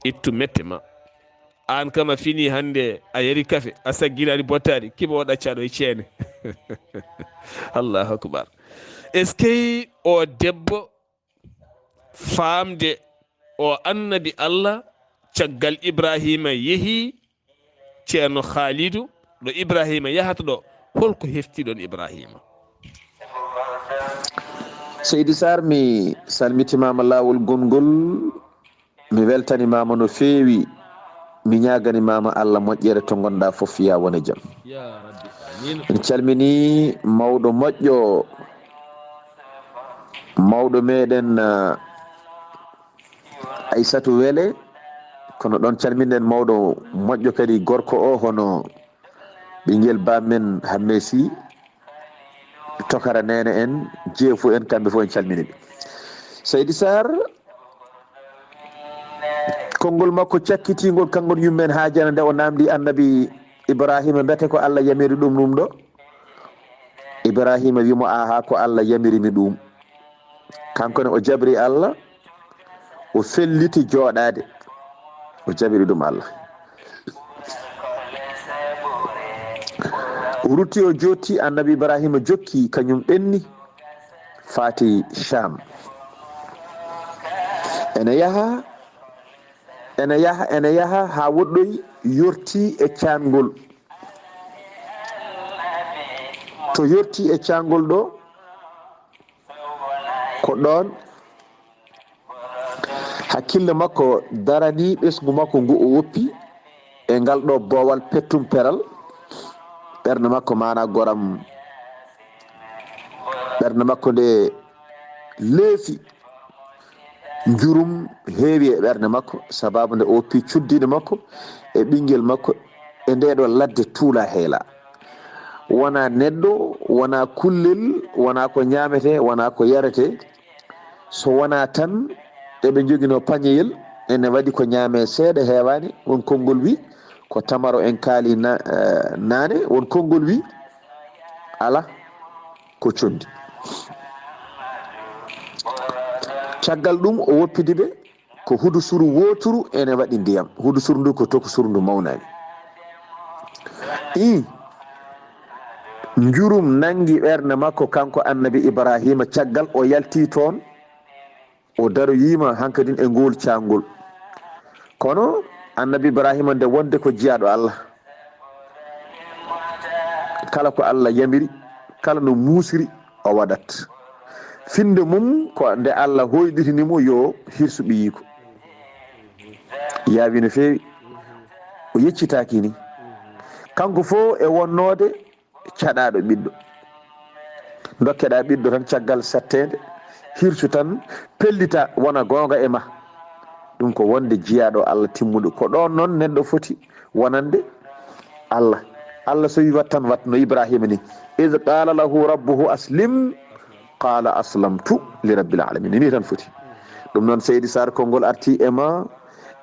Ittu mette ma. An kam a fini hande, a yari kafe, a sagginaani bottaari, kiba o ɗaccaɗo e ceene. Allahu akbar. Eskey o debbo faamde o annabi Allah, caggal Ibrahima yehi, Ceerno Khalidou, ɗo Ibrahima yahata ɗo, holko hefti ɗon Ibrahima? Seydi Sarr, mi salmitimaama laawol gongol, mi weltanimaama no feewi, mi ñaaganimaama Allah moƴƴere to ngonɗa fof, ya wone jam. Ya Rabbi, amin. En calmini mawɗo moƴƴo, mawɗo meɗen, ah, Aysatu Wele, kono ɗon calminɗen mawɗo moƴƴo kadi gorko o, hono ɓinngel bammen Hamme Sy, Tokara Neene en, Jeefu en, kamɓe fof en calmini ɓe. Seydi Sarr, konngol makko cakkitingol, kanngol yummen Haajara nde o namdi Annabi Ibrahima, mbete ko Allah yamiri ɗum ɗum ɗo? Ibrahima wimo, aha, ko Allah yamiri mi ɗum. Kanko ne o jabri Allah, o felliti jooɗaade, o jabiri ɗum Allah. O rutti, o jotti, Annabi Ibrahima jokki, kañum ɓenni, faati Sham. Ene yaha, ene yaha, ene yaha, haa woɗɗoyi, yorti e caangol. To yorti e caangol ɗo, ko ɗoon hakkille makko darani, ɓesngu makko ngu o woppi e ngal ɗo boowal pettum peral. Ɓernde makko, maana goram, ɓernde makko nde leefi, njurum heewi e ɓernde makko, sababu nde o woppi cuddiiɗo makko e ɓinngel makko e nde ɗo ladde tuula heela. Wona neɗɗo, wona kullel, wona ko ñaamete, wona ko yarete. So wona tan eɓe njoginoo pañeyel, ene waɗi ko ñaame seeɗa, heewaani. Won konngol wi ko tamaro en kaali na-, eh, naane, won konngol wi ala ko condi. Caggal ɗum o woppidi ɓe ko hudusuru wooturu ene waɗi ndiyam. Hudusuru ndu ko tokusuru ndu mawnaani. Ii, njurum nanngi ɓernde makko, kanko Annabi Ibrahima, caggal o yalti toon, o daroyiima hankadin e ngool caangol. Kono Annabi Ibrahima nde wonde ko jiyaaɗo Allah, kala ko Allah yamiri, kala no muusiri, o waɗat. Finde mum ko nde Allah hoyɗitini mo yo hirsu ɓiyiiko. Yaawi no feewi. O yeccitaaki ni. Kanko fof e wonnoode caɗaaɗo ɓiɗɗo. Ndokkeɗaa ɓiɗɗo tan caggal satteende, hirsu tan, pellita, wona goonga e ma. Ɗum ko wonde jiyaaɗo Allah timmuɗo. Ko ɗoon noon neɗɗo foti wonande Allah. Allah so wi wat tan wat no Ibrahima ni. Id qala lahu rabbuhu aslim, qala aslamtu li rabbil alamin. Ni tan foti. Ɗum noon Seydi Sarr, konngol arti e ma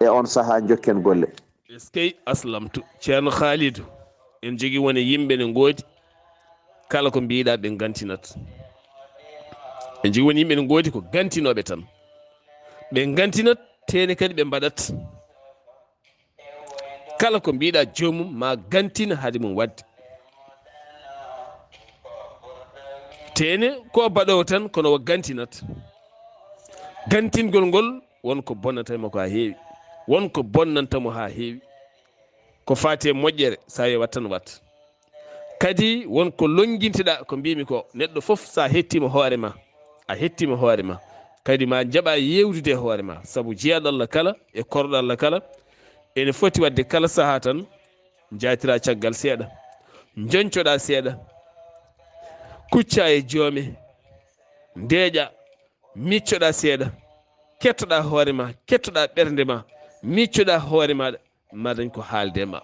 e on sahaa jokken golle. Eskey aslamtu. Ceerno Khalidou, en jogii won e yimɓe ne ngoodi, kala ko mbiɗa ɓe ngantinat. En jogii won yimɓe ne ngoodi ko gantinooɓe tan. Ɓe ngantinat, tene kadi ɓe mbaɗat. Kala ko mbiɗa joomum ma gantin haade mum waɗde. Tene ko baɗoowo tan kono o gantinat. Gantingol ngol won ko bonnata mo ko haa heewi. Won ko bonnanta mo haa heewi. Ko faati e moƴƴere, sa wi wat tan wat. Kadi won ko lonnginteɗa, ko mbimi ko, neɗɗo fof sa hettima hoore ma, a hettima hoore ma, kadi ma jaɓa yewdude e hoore ma, sabu jiyaaɗo Allah kala e korɗo Allah kala ene foti wadde kala saha tan, jatira caggal seeɗa, joncoɗa seeɗa, kucca e joome, ndeeƴa, miccoɗa seeɗa, kettoɗa hoore ma, kettoɗa ɓernde ma, miccoɗa hoore maɗa, ma dañ ko haalde e ma.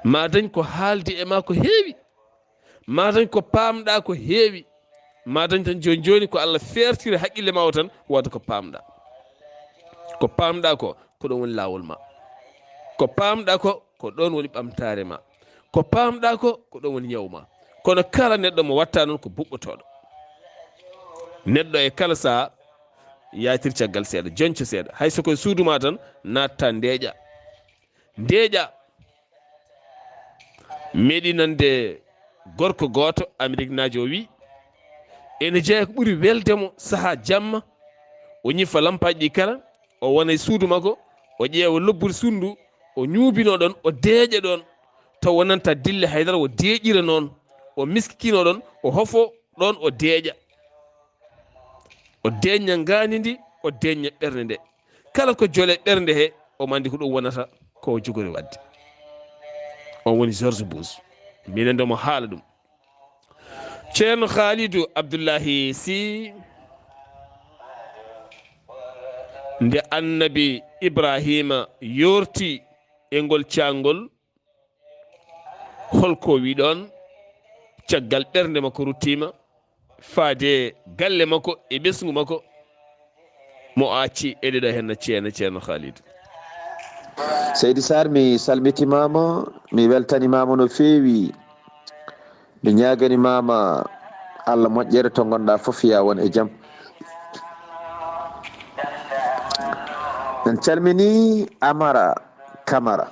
Ma dañ ko haalde e ma ko heewi. Ma dañ ko paamɗa ko heewi. Ma dañ tan jooni jooni ko Allah feertiri haqqille ma o tan, wooda ko paamɗa. Ko paamɗa ko, ko ɗon woni laawol ma. Ko paamɗa ko, ko ɗon woni ɓamtaare ma. Ko paamɗa ko, ko ɗon woni ñawu ma. Kono kala neɗɗo mo watta noon ko buɓɓotooɗo. Neɗɗo e kala saha yaatir caggal seeɗa, jonco seeɗa. Hay so koye suudu ma tan, natta ndeeƴa. Ndeeƴa. Meɗi nande gorko gooto Ameriknaajo o wi, ene jeeya ko ɓuri welde mo saha jamma, o ñifa lampaaji ɗi kala, o wona e suudu makko, o ƴeewa lobburu suudu ndu, o ñuubino ɗon, o deeƴa ɗon, taw wonanta dille haydara, o deeƴira noon, o miskino ɗon, o hofo ɗon, o deeƴa. O deeƴna ngaandi ndi, o deeƴna ɓernde nde. Kala ko jole ɓernde he, omo anndi ko ɗum wonata ko o jogori waɗde. On woni George Bush. Minen nde mo haala ɗum. Ceerno Khalidou Abdoulahi Sy, nde Annabi Ibrahima yoorti e ngol caangol, holko wi ɗon? Caggal ɓernde makko ruttima faade galle makko e ɓesngu makko, mo acci e ɗeɗo henna ceene, Ceerno Khalidou. Seydi Sarr, mi salmitimama, mi weltanimama no feewi. Mi ñaaganimama Allah moƴƴere to ngonɗa fof, ya won e jam. En calmini Amara Camara.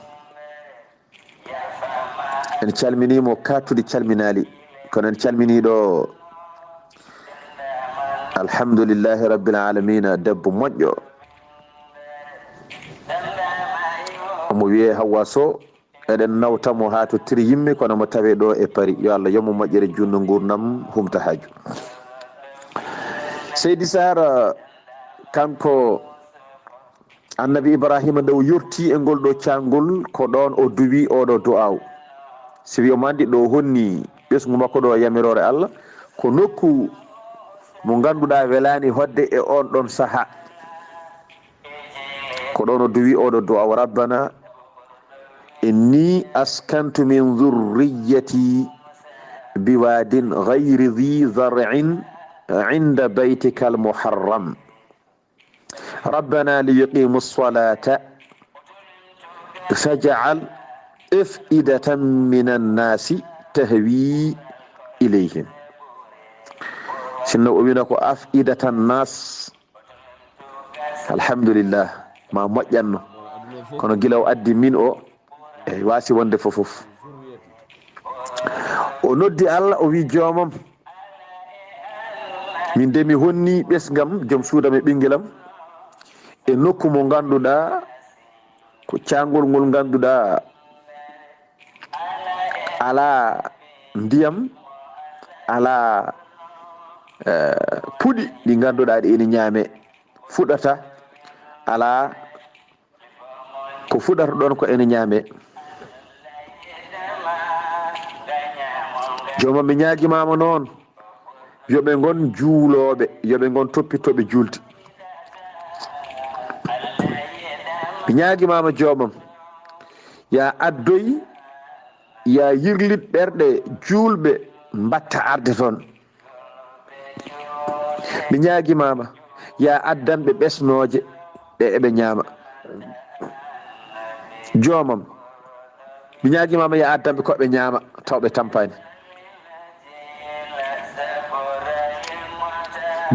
En calmini mo, kattudi calminali. Kono en calmini ɗo, alhamdulillahi rabbil alamina, debbo moƴƴo. Omo wiye Hawwa Sow. Eɗen nawta mo haa to Tiriyimme, kono mo tawe ɗo e Paris. Yo Allah yoɓ mo moƴƴere, juutno nguurndam, humta haaju. Seydi Sarr, kanko Annabi Ibrahima, nde o yottii e ngol ɗo caangol, ko ɗoon o duwii oo ɗo du'aaw. Sibi omo anndi ɗo o honni ɓesngu makko ɗo, yamiroore Allah, ko nokku mo ngannduɗaa welaani hoɗde e oon ɗoon sahaa. Ko ɗoon o duwii oo ɗo du'aaw: Rabbana inni askantu min dhurriyyati biwadin ghayri dhi zar'in inda baytikal muharram. Rabbana liyuqimu ssalata faj'al af'idatan minan nasi tahwi ilayhim. Sinno o wina ko af'idatan nas. Alhamdulillah, ma moƴƴanno. Kono gila o addi min o, e wasi wonde fof fof. O noddi Allah, o wi: "Joomam, min de mi honni ɓesngam, joom suudam e ɓingelam, e nokku mo ngannduɗaa ko caangol ngol ngannduɗaa alaa ndiyam, alaa eh, puɗi ɗi ngannduɗaa ɗi ene ñaame. Fuɗata alaa ko fuɗata ɗon ko ene ñaame. Jooma mi ñaagimaama noon, yo ɓe ngon juulooɓe, yo ɓe ngon toppitooɓe juulde. Mi ñaagimaama joomam, yaa addoy, yaa yirlit ɓerɗe juulɓe mbatta arde toon. Mi ñaagimaama, yaa addan ɓe ɓesnooje ɗe eɓe ñaama. Joomam, mi ñaagimaama, yaa addan ɓe ko ɓe ñaama, taw ɓe tampaani.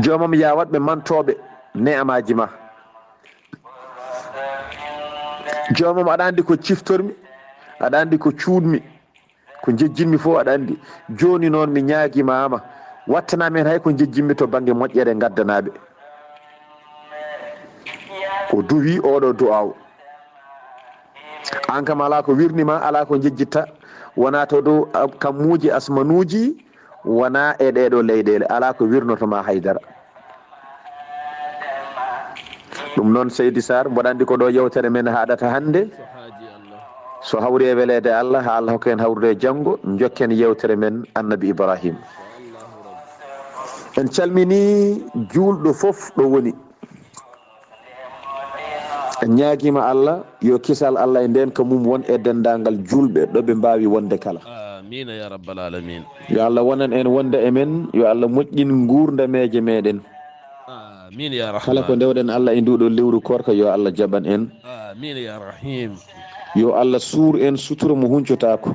Joomam, yaa waɗ ɓe mantooɓe ne'amaaji ma. Joomam, aɗa anndi ko ciftormi, aɗa anndi ko cuuɗmi. Ko njejjinmi fof aɗa anndi. Jooni noon mi ñaagimaama, wattanaa mi heen hay ko njejjinmi to bannge moƴƴere ngaddanaa ɓe. O duwii oɗo du'aaw. Aan kam alaa ko wirni ma, alaa ko njejjitta, wonaa to dow kammuuji asmanuuji, wonaa e ɗee ɗoo leyɗeele, alaa ko wirnoto ma hay dara. Ɗum noon, Seydi Sarr, mboɗo anndi ko ɗo yewtere men haɗata hannde. So hawri e weleede Allah, haa Allah hokka en hawrude e janngo, njokken yewtere men Annabi Ibrahim. En calmini juulɗo fof ɗo woni. En ñaagiima Allah yo kisal Allah e ndeenka mum won e denndaangal juulɓe ɗo ɓe mbaawi wonde kala. Amiina ya rabbal aalamiin. Yo Allah wonan en wonde e men, yo Allah moƴƴin nguurdameeje meɗen. Amiin ya rahman. Kala ko ndewɗen Allah e nduɗo lewru koorka, yo Allah jaɓan en. Amiin ya rahim. Yo Allah suur en sutura mo huncotaako.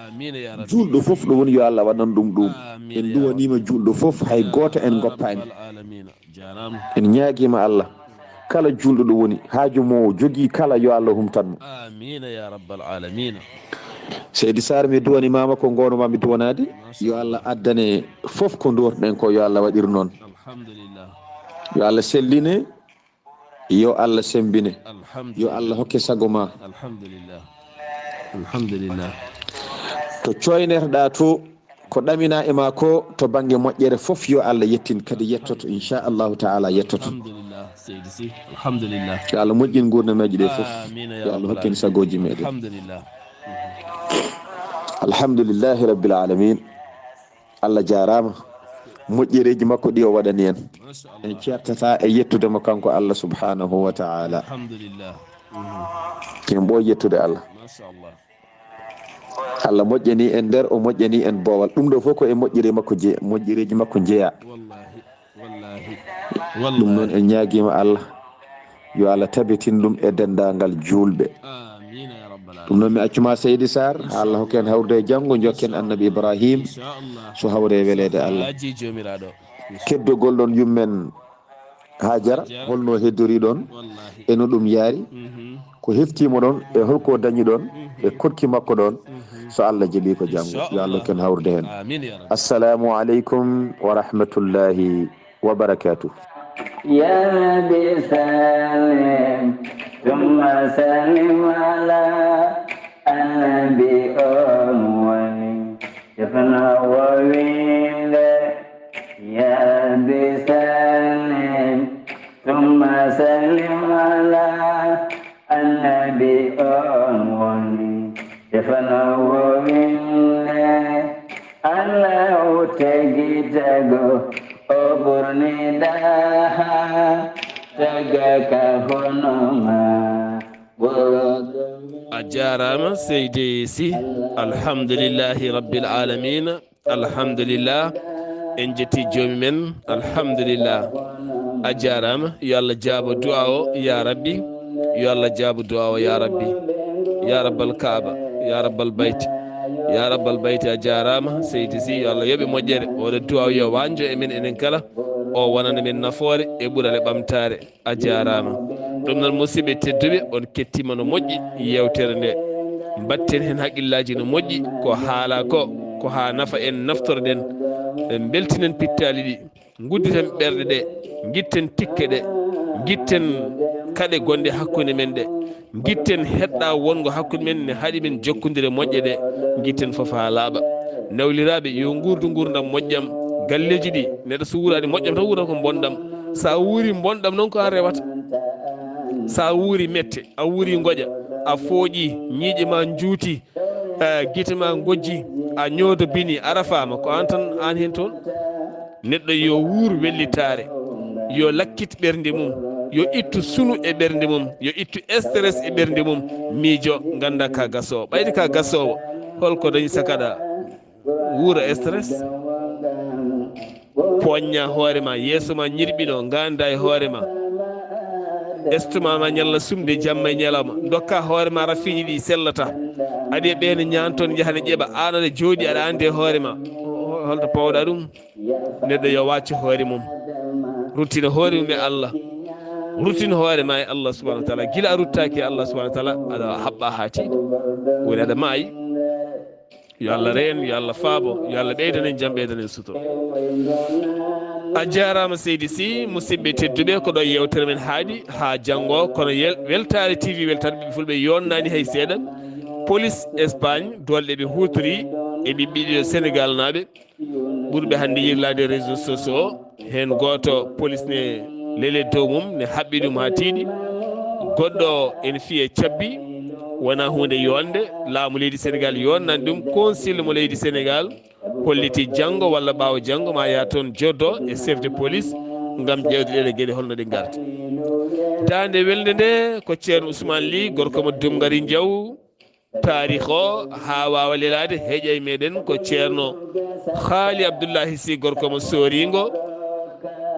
Amiin ya rabbi. Juulɗo fof ɗo woni, yo Allah waɗan ɗum ɗum. Amiin ya rabbi. En duwaniima juulɗo fof, hay gooto en ngoppaani. Rabbal aalamiina. Jaaraama. En ñaagiima Allah, kala juulɗo ɗo woni, haaju mo o jogii kala, yo Allah humtan mo. Amiina ya rabbal aalamiina. Seydi Sarr, mi duwanimaama ko ngoonoma mi duwanaade. Yo Allah addane fof ko ndoorɗen ko, yo Allah waɗir noon. Alhamdulillah. Yo Allah selline, yo Allah sembine. Alhamdulillah. Yo Allah hokke sago ma. Alhamdulillah. Alhamdulillah. To coynerɗa to, ko ɗamina e ma ko, to bannge moƴƴere fof, yo Allah yettin, kadi yettoto, inchallahu taala yettoto. Alhamdulillah, Seydi Sy. Alhamdulillah. Yo Allah moƴƴin nguurnameeji ɗe fof. Amiina ya rabbal aalamiina. Yo Allah hokken sagooji meɗen. Alhamdulillah. Alhamdulillahi rabbil aalamiin. Allah jaaraama. Moƴƴereeji makko ɗi o waɗani en. Masha Allah. En ceertata e yettude mo kanko Allah subhanahu wa taala. Alhamdulillah. Mhm. En ɓooy yettude Allah. Masha Allah. Allah moƴƴani en nder, o moƴƴani en boowal. Ɗum ɗo fof ko e moƴƴere makko je-, moƴƴereeji makko jeyaa. Wallahi, wallahi, wallahi. Ɗum noon en ñaagiima Allah, yo Allah tabitin ɗum e denndaangal juulɓe. Amiina ya rabbal aalamiina. Ɗum noon mi accuma Seydi Sarr, Allah hokken hawrude e janngo, jokken Annabi Ibrahim, inchallah. So hawre e weleede Allah. Haaji Joomiraaɗo. Keddogol ɗon yummen Hajara, Hajara. Holno heddori ɗon? Wallahi. E no ɗum yaari? Mhm. Ko heftiima ɗon? E holko dañi ɗon? Mhm. E koɗki makko ɗon? Mhm. So Allah jaɓi ko janngo. Inchallah. Yo Allah ken hawrude heen. Amiin ya rabbi. Assalamu aleykum wa rahmatullahi wa barakatuh. Ya Rabbi sallim, thumma sallim ala annabi on woni. Defno wo wiinde, ya Rabbi sallim, thumma sallim ala annabi on woni. Defno wo wiinde, Allahu tagi tago, o ɓurni daha, taga ka hono ma. A jaaraama, Seydi Sy. Alhamdulillahi Rabbil Aalamiina. Alhamdulillah. En jetti joomi men. Alhamdulillah. A jaaraama. Yo Allah jaabo du'a o, ya Rabbi. Yo Allah jaabo du'a o, ya Rabbi. Ya Rabbal Kaaba. Ya Rabbal Bayti. Ya Rabbal Bayti, a jaaraama. Seydi Sy, yo Allah yoɓe moƴƴere. Oɗo du'a o yo waanjo e men enen kala. O wonana men nafoore e ɓural e ɓamtaare. A jaaraama. Ɗum noon, musidɓe tedduɓe, on kettiima no moƴƴi yeewtere nde. Mbatten heen haqqillaaji no moƴƴi, ko haalaa ko, ko haa nafa en, naftorɗen, mbeltinen pittaali ɗi, ngudditen ɓerɗe ɗe, ngitten tikke ɗe, ngitten kaɗe gonɗe hakkunde men ɗe, ngitten heɗɗa wongo hakkunde men ne haɗi men jokkondire moƴƴe ɗe, ngitten fof haa laaɓa. Nawliraaɓe, yo nguurdu nguurndam moƴƴam. Galleeji ɗi, neɗɗo so wuuraani moƴƴam tan wuurata ko bonɗam. So a wuuri bonɗam noon ko an rewata. So a wuuri mette, a wuuri ngoƴa, a fooƴi, ñiiƴe ma njuuti, eh, gite ma ngojji, a ñoodo bini, a rafaama, ko an tan, an heen toon. Neɗɗo yo wuur wellitaare, yo lakkit ɓernde mum, yo ittu sunu e ɓernde mum, yo ittu stress e ɓernde mum, miijo, ngannda ka gasoowo. Ɓayde ka gasoowo, holko dañi sakaɗa? Wuura stress, poñña hoore ma, yeeso ma ñirɓino, ngannda e hoore ma. Estomac ma ñalla sumde jamma e ñalawma. Dokka hoore ma rafiiji ɗi sellata. Aɗa e ɓeene ñaantoon, njaha ne ƴeɓa, aan aɗa jooɗi, aɗa anndi e hoore ma. Ho-, holto pawɗa ɗum? Neɗɗo yo waccu hoore mum. Ruttina hoore mum e Allah. Ruttin hoore ma e Allah subhanahu wa taala. Gila a ruttaaki e Allah subhanahu wa taala, aɗa haɓɓa haa tiiɗi. Woni aɗa maayi. Yo Allah reen, yo Allah faabo, yo Allah ɓeydan en jam, ɓeydan en sutura. A jaaraama seydi Sy, musidɓe tedduɓe, ko ɗo yeewtere men haaɗi haa janngo, kono yel-, weltaare T V, weltaare ɓiɓɓe fulɓe yonnaani hay seeɗa. Police Espagne, doole ɗe ɓe huutori e ɓiɓɓe ɗiɗo Senegal naaɓe, ɓurɓe hannde yirlaade réseaux sociaux. Heen gooto, police ne lele dow mum, ne haɓɓi ɗum haa tiiɗi. Goɗɗo ene fiyee cabbi, wonaa huunde yonde. Laamu leydi Senegal yonnani ɗum. Consul mo leydi Senegal holliti janngo walla ɓaawo janngo ma yaha toon jooɗo e chef de police ngam ƴeewde ɗeɗo geɗe holno ɗe ngardi. Daande welnde nde ko Ceerno Ousmane Ly, gorko mo Dumngari Njaw. Taarikh o haa waawa lelaade, heƴa e meɗen ko Ceerno Haali Abdullahi Sy, gorko mo Sooringo.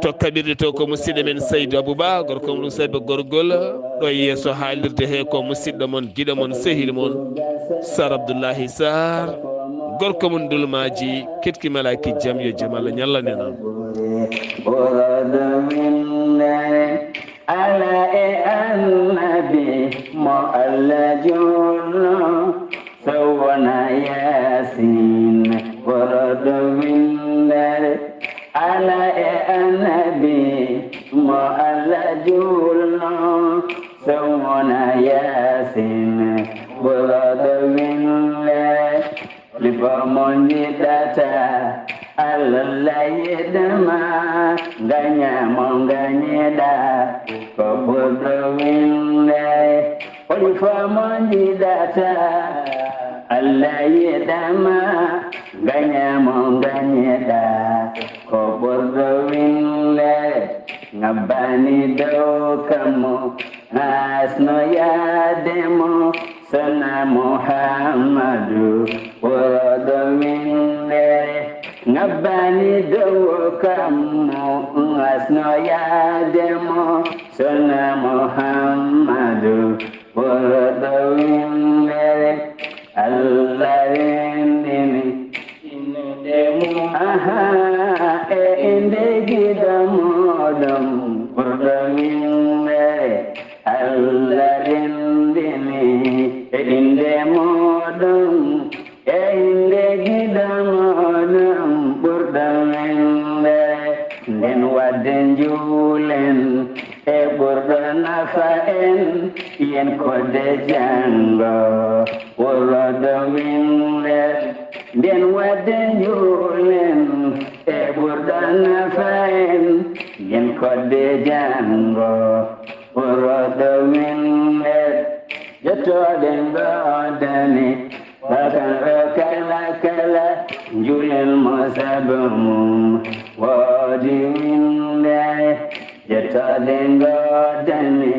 To kaɓirɗe to ko musidɗo men Saydu Abuba, gorko mo ɗum Sayba Gorgol. Ɗo e yeeso haalirde he ko musidɗo mon, giɗo mon, sehil mon, Sar Abdullahi Sar, gorko mon Dulmaaji, ketki malaaki jam, yo jam Allah ñalla nden on. Ala e annabi mo Allah juulno, so wona Yaasin ɓurɗo winndere. Ala e annabi mo Allah juulno, so wona Yaasin ɓurɗo winndere. Lipo mo njiɗata Allah yiɗma, ngaña mo ngañiɗa, ko ɓurɗo winnde. Lipo mo njiɗata Allah yiɗma, ngaña mo ngañiɗa, ko ɓurɗo winnde. Ngabbani dow kammu, asno yaade mo, Sona Muhammadu ɓurɗo winndere. Ngabbani dow kammu, asno yaade mo, Sona Muhammadu ɓurɗo winndere. Allah renndini innde mum, aha, e innde giɗo muɗum ɓurɗo winndere. Allah renndini e innde muɗum, e innde giɗo muɗum ɓurɗo winndere. Nden waɗde njuulen e ɓurɗo nafa en, yen kodde janngo ɓurɗo winndere. Nden waɗde njuulen e ɓurɗo nafa en, yen kodde janngo ɓurɗo winndere. Jottooɗe ngoodani, bakan o kala kala, njuulen mo sabu mum woodi winndere. Jottooɗe ngoodani,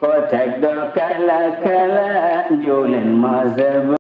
ko tagɗo kala kala, njuulen mo sabu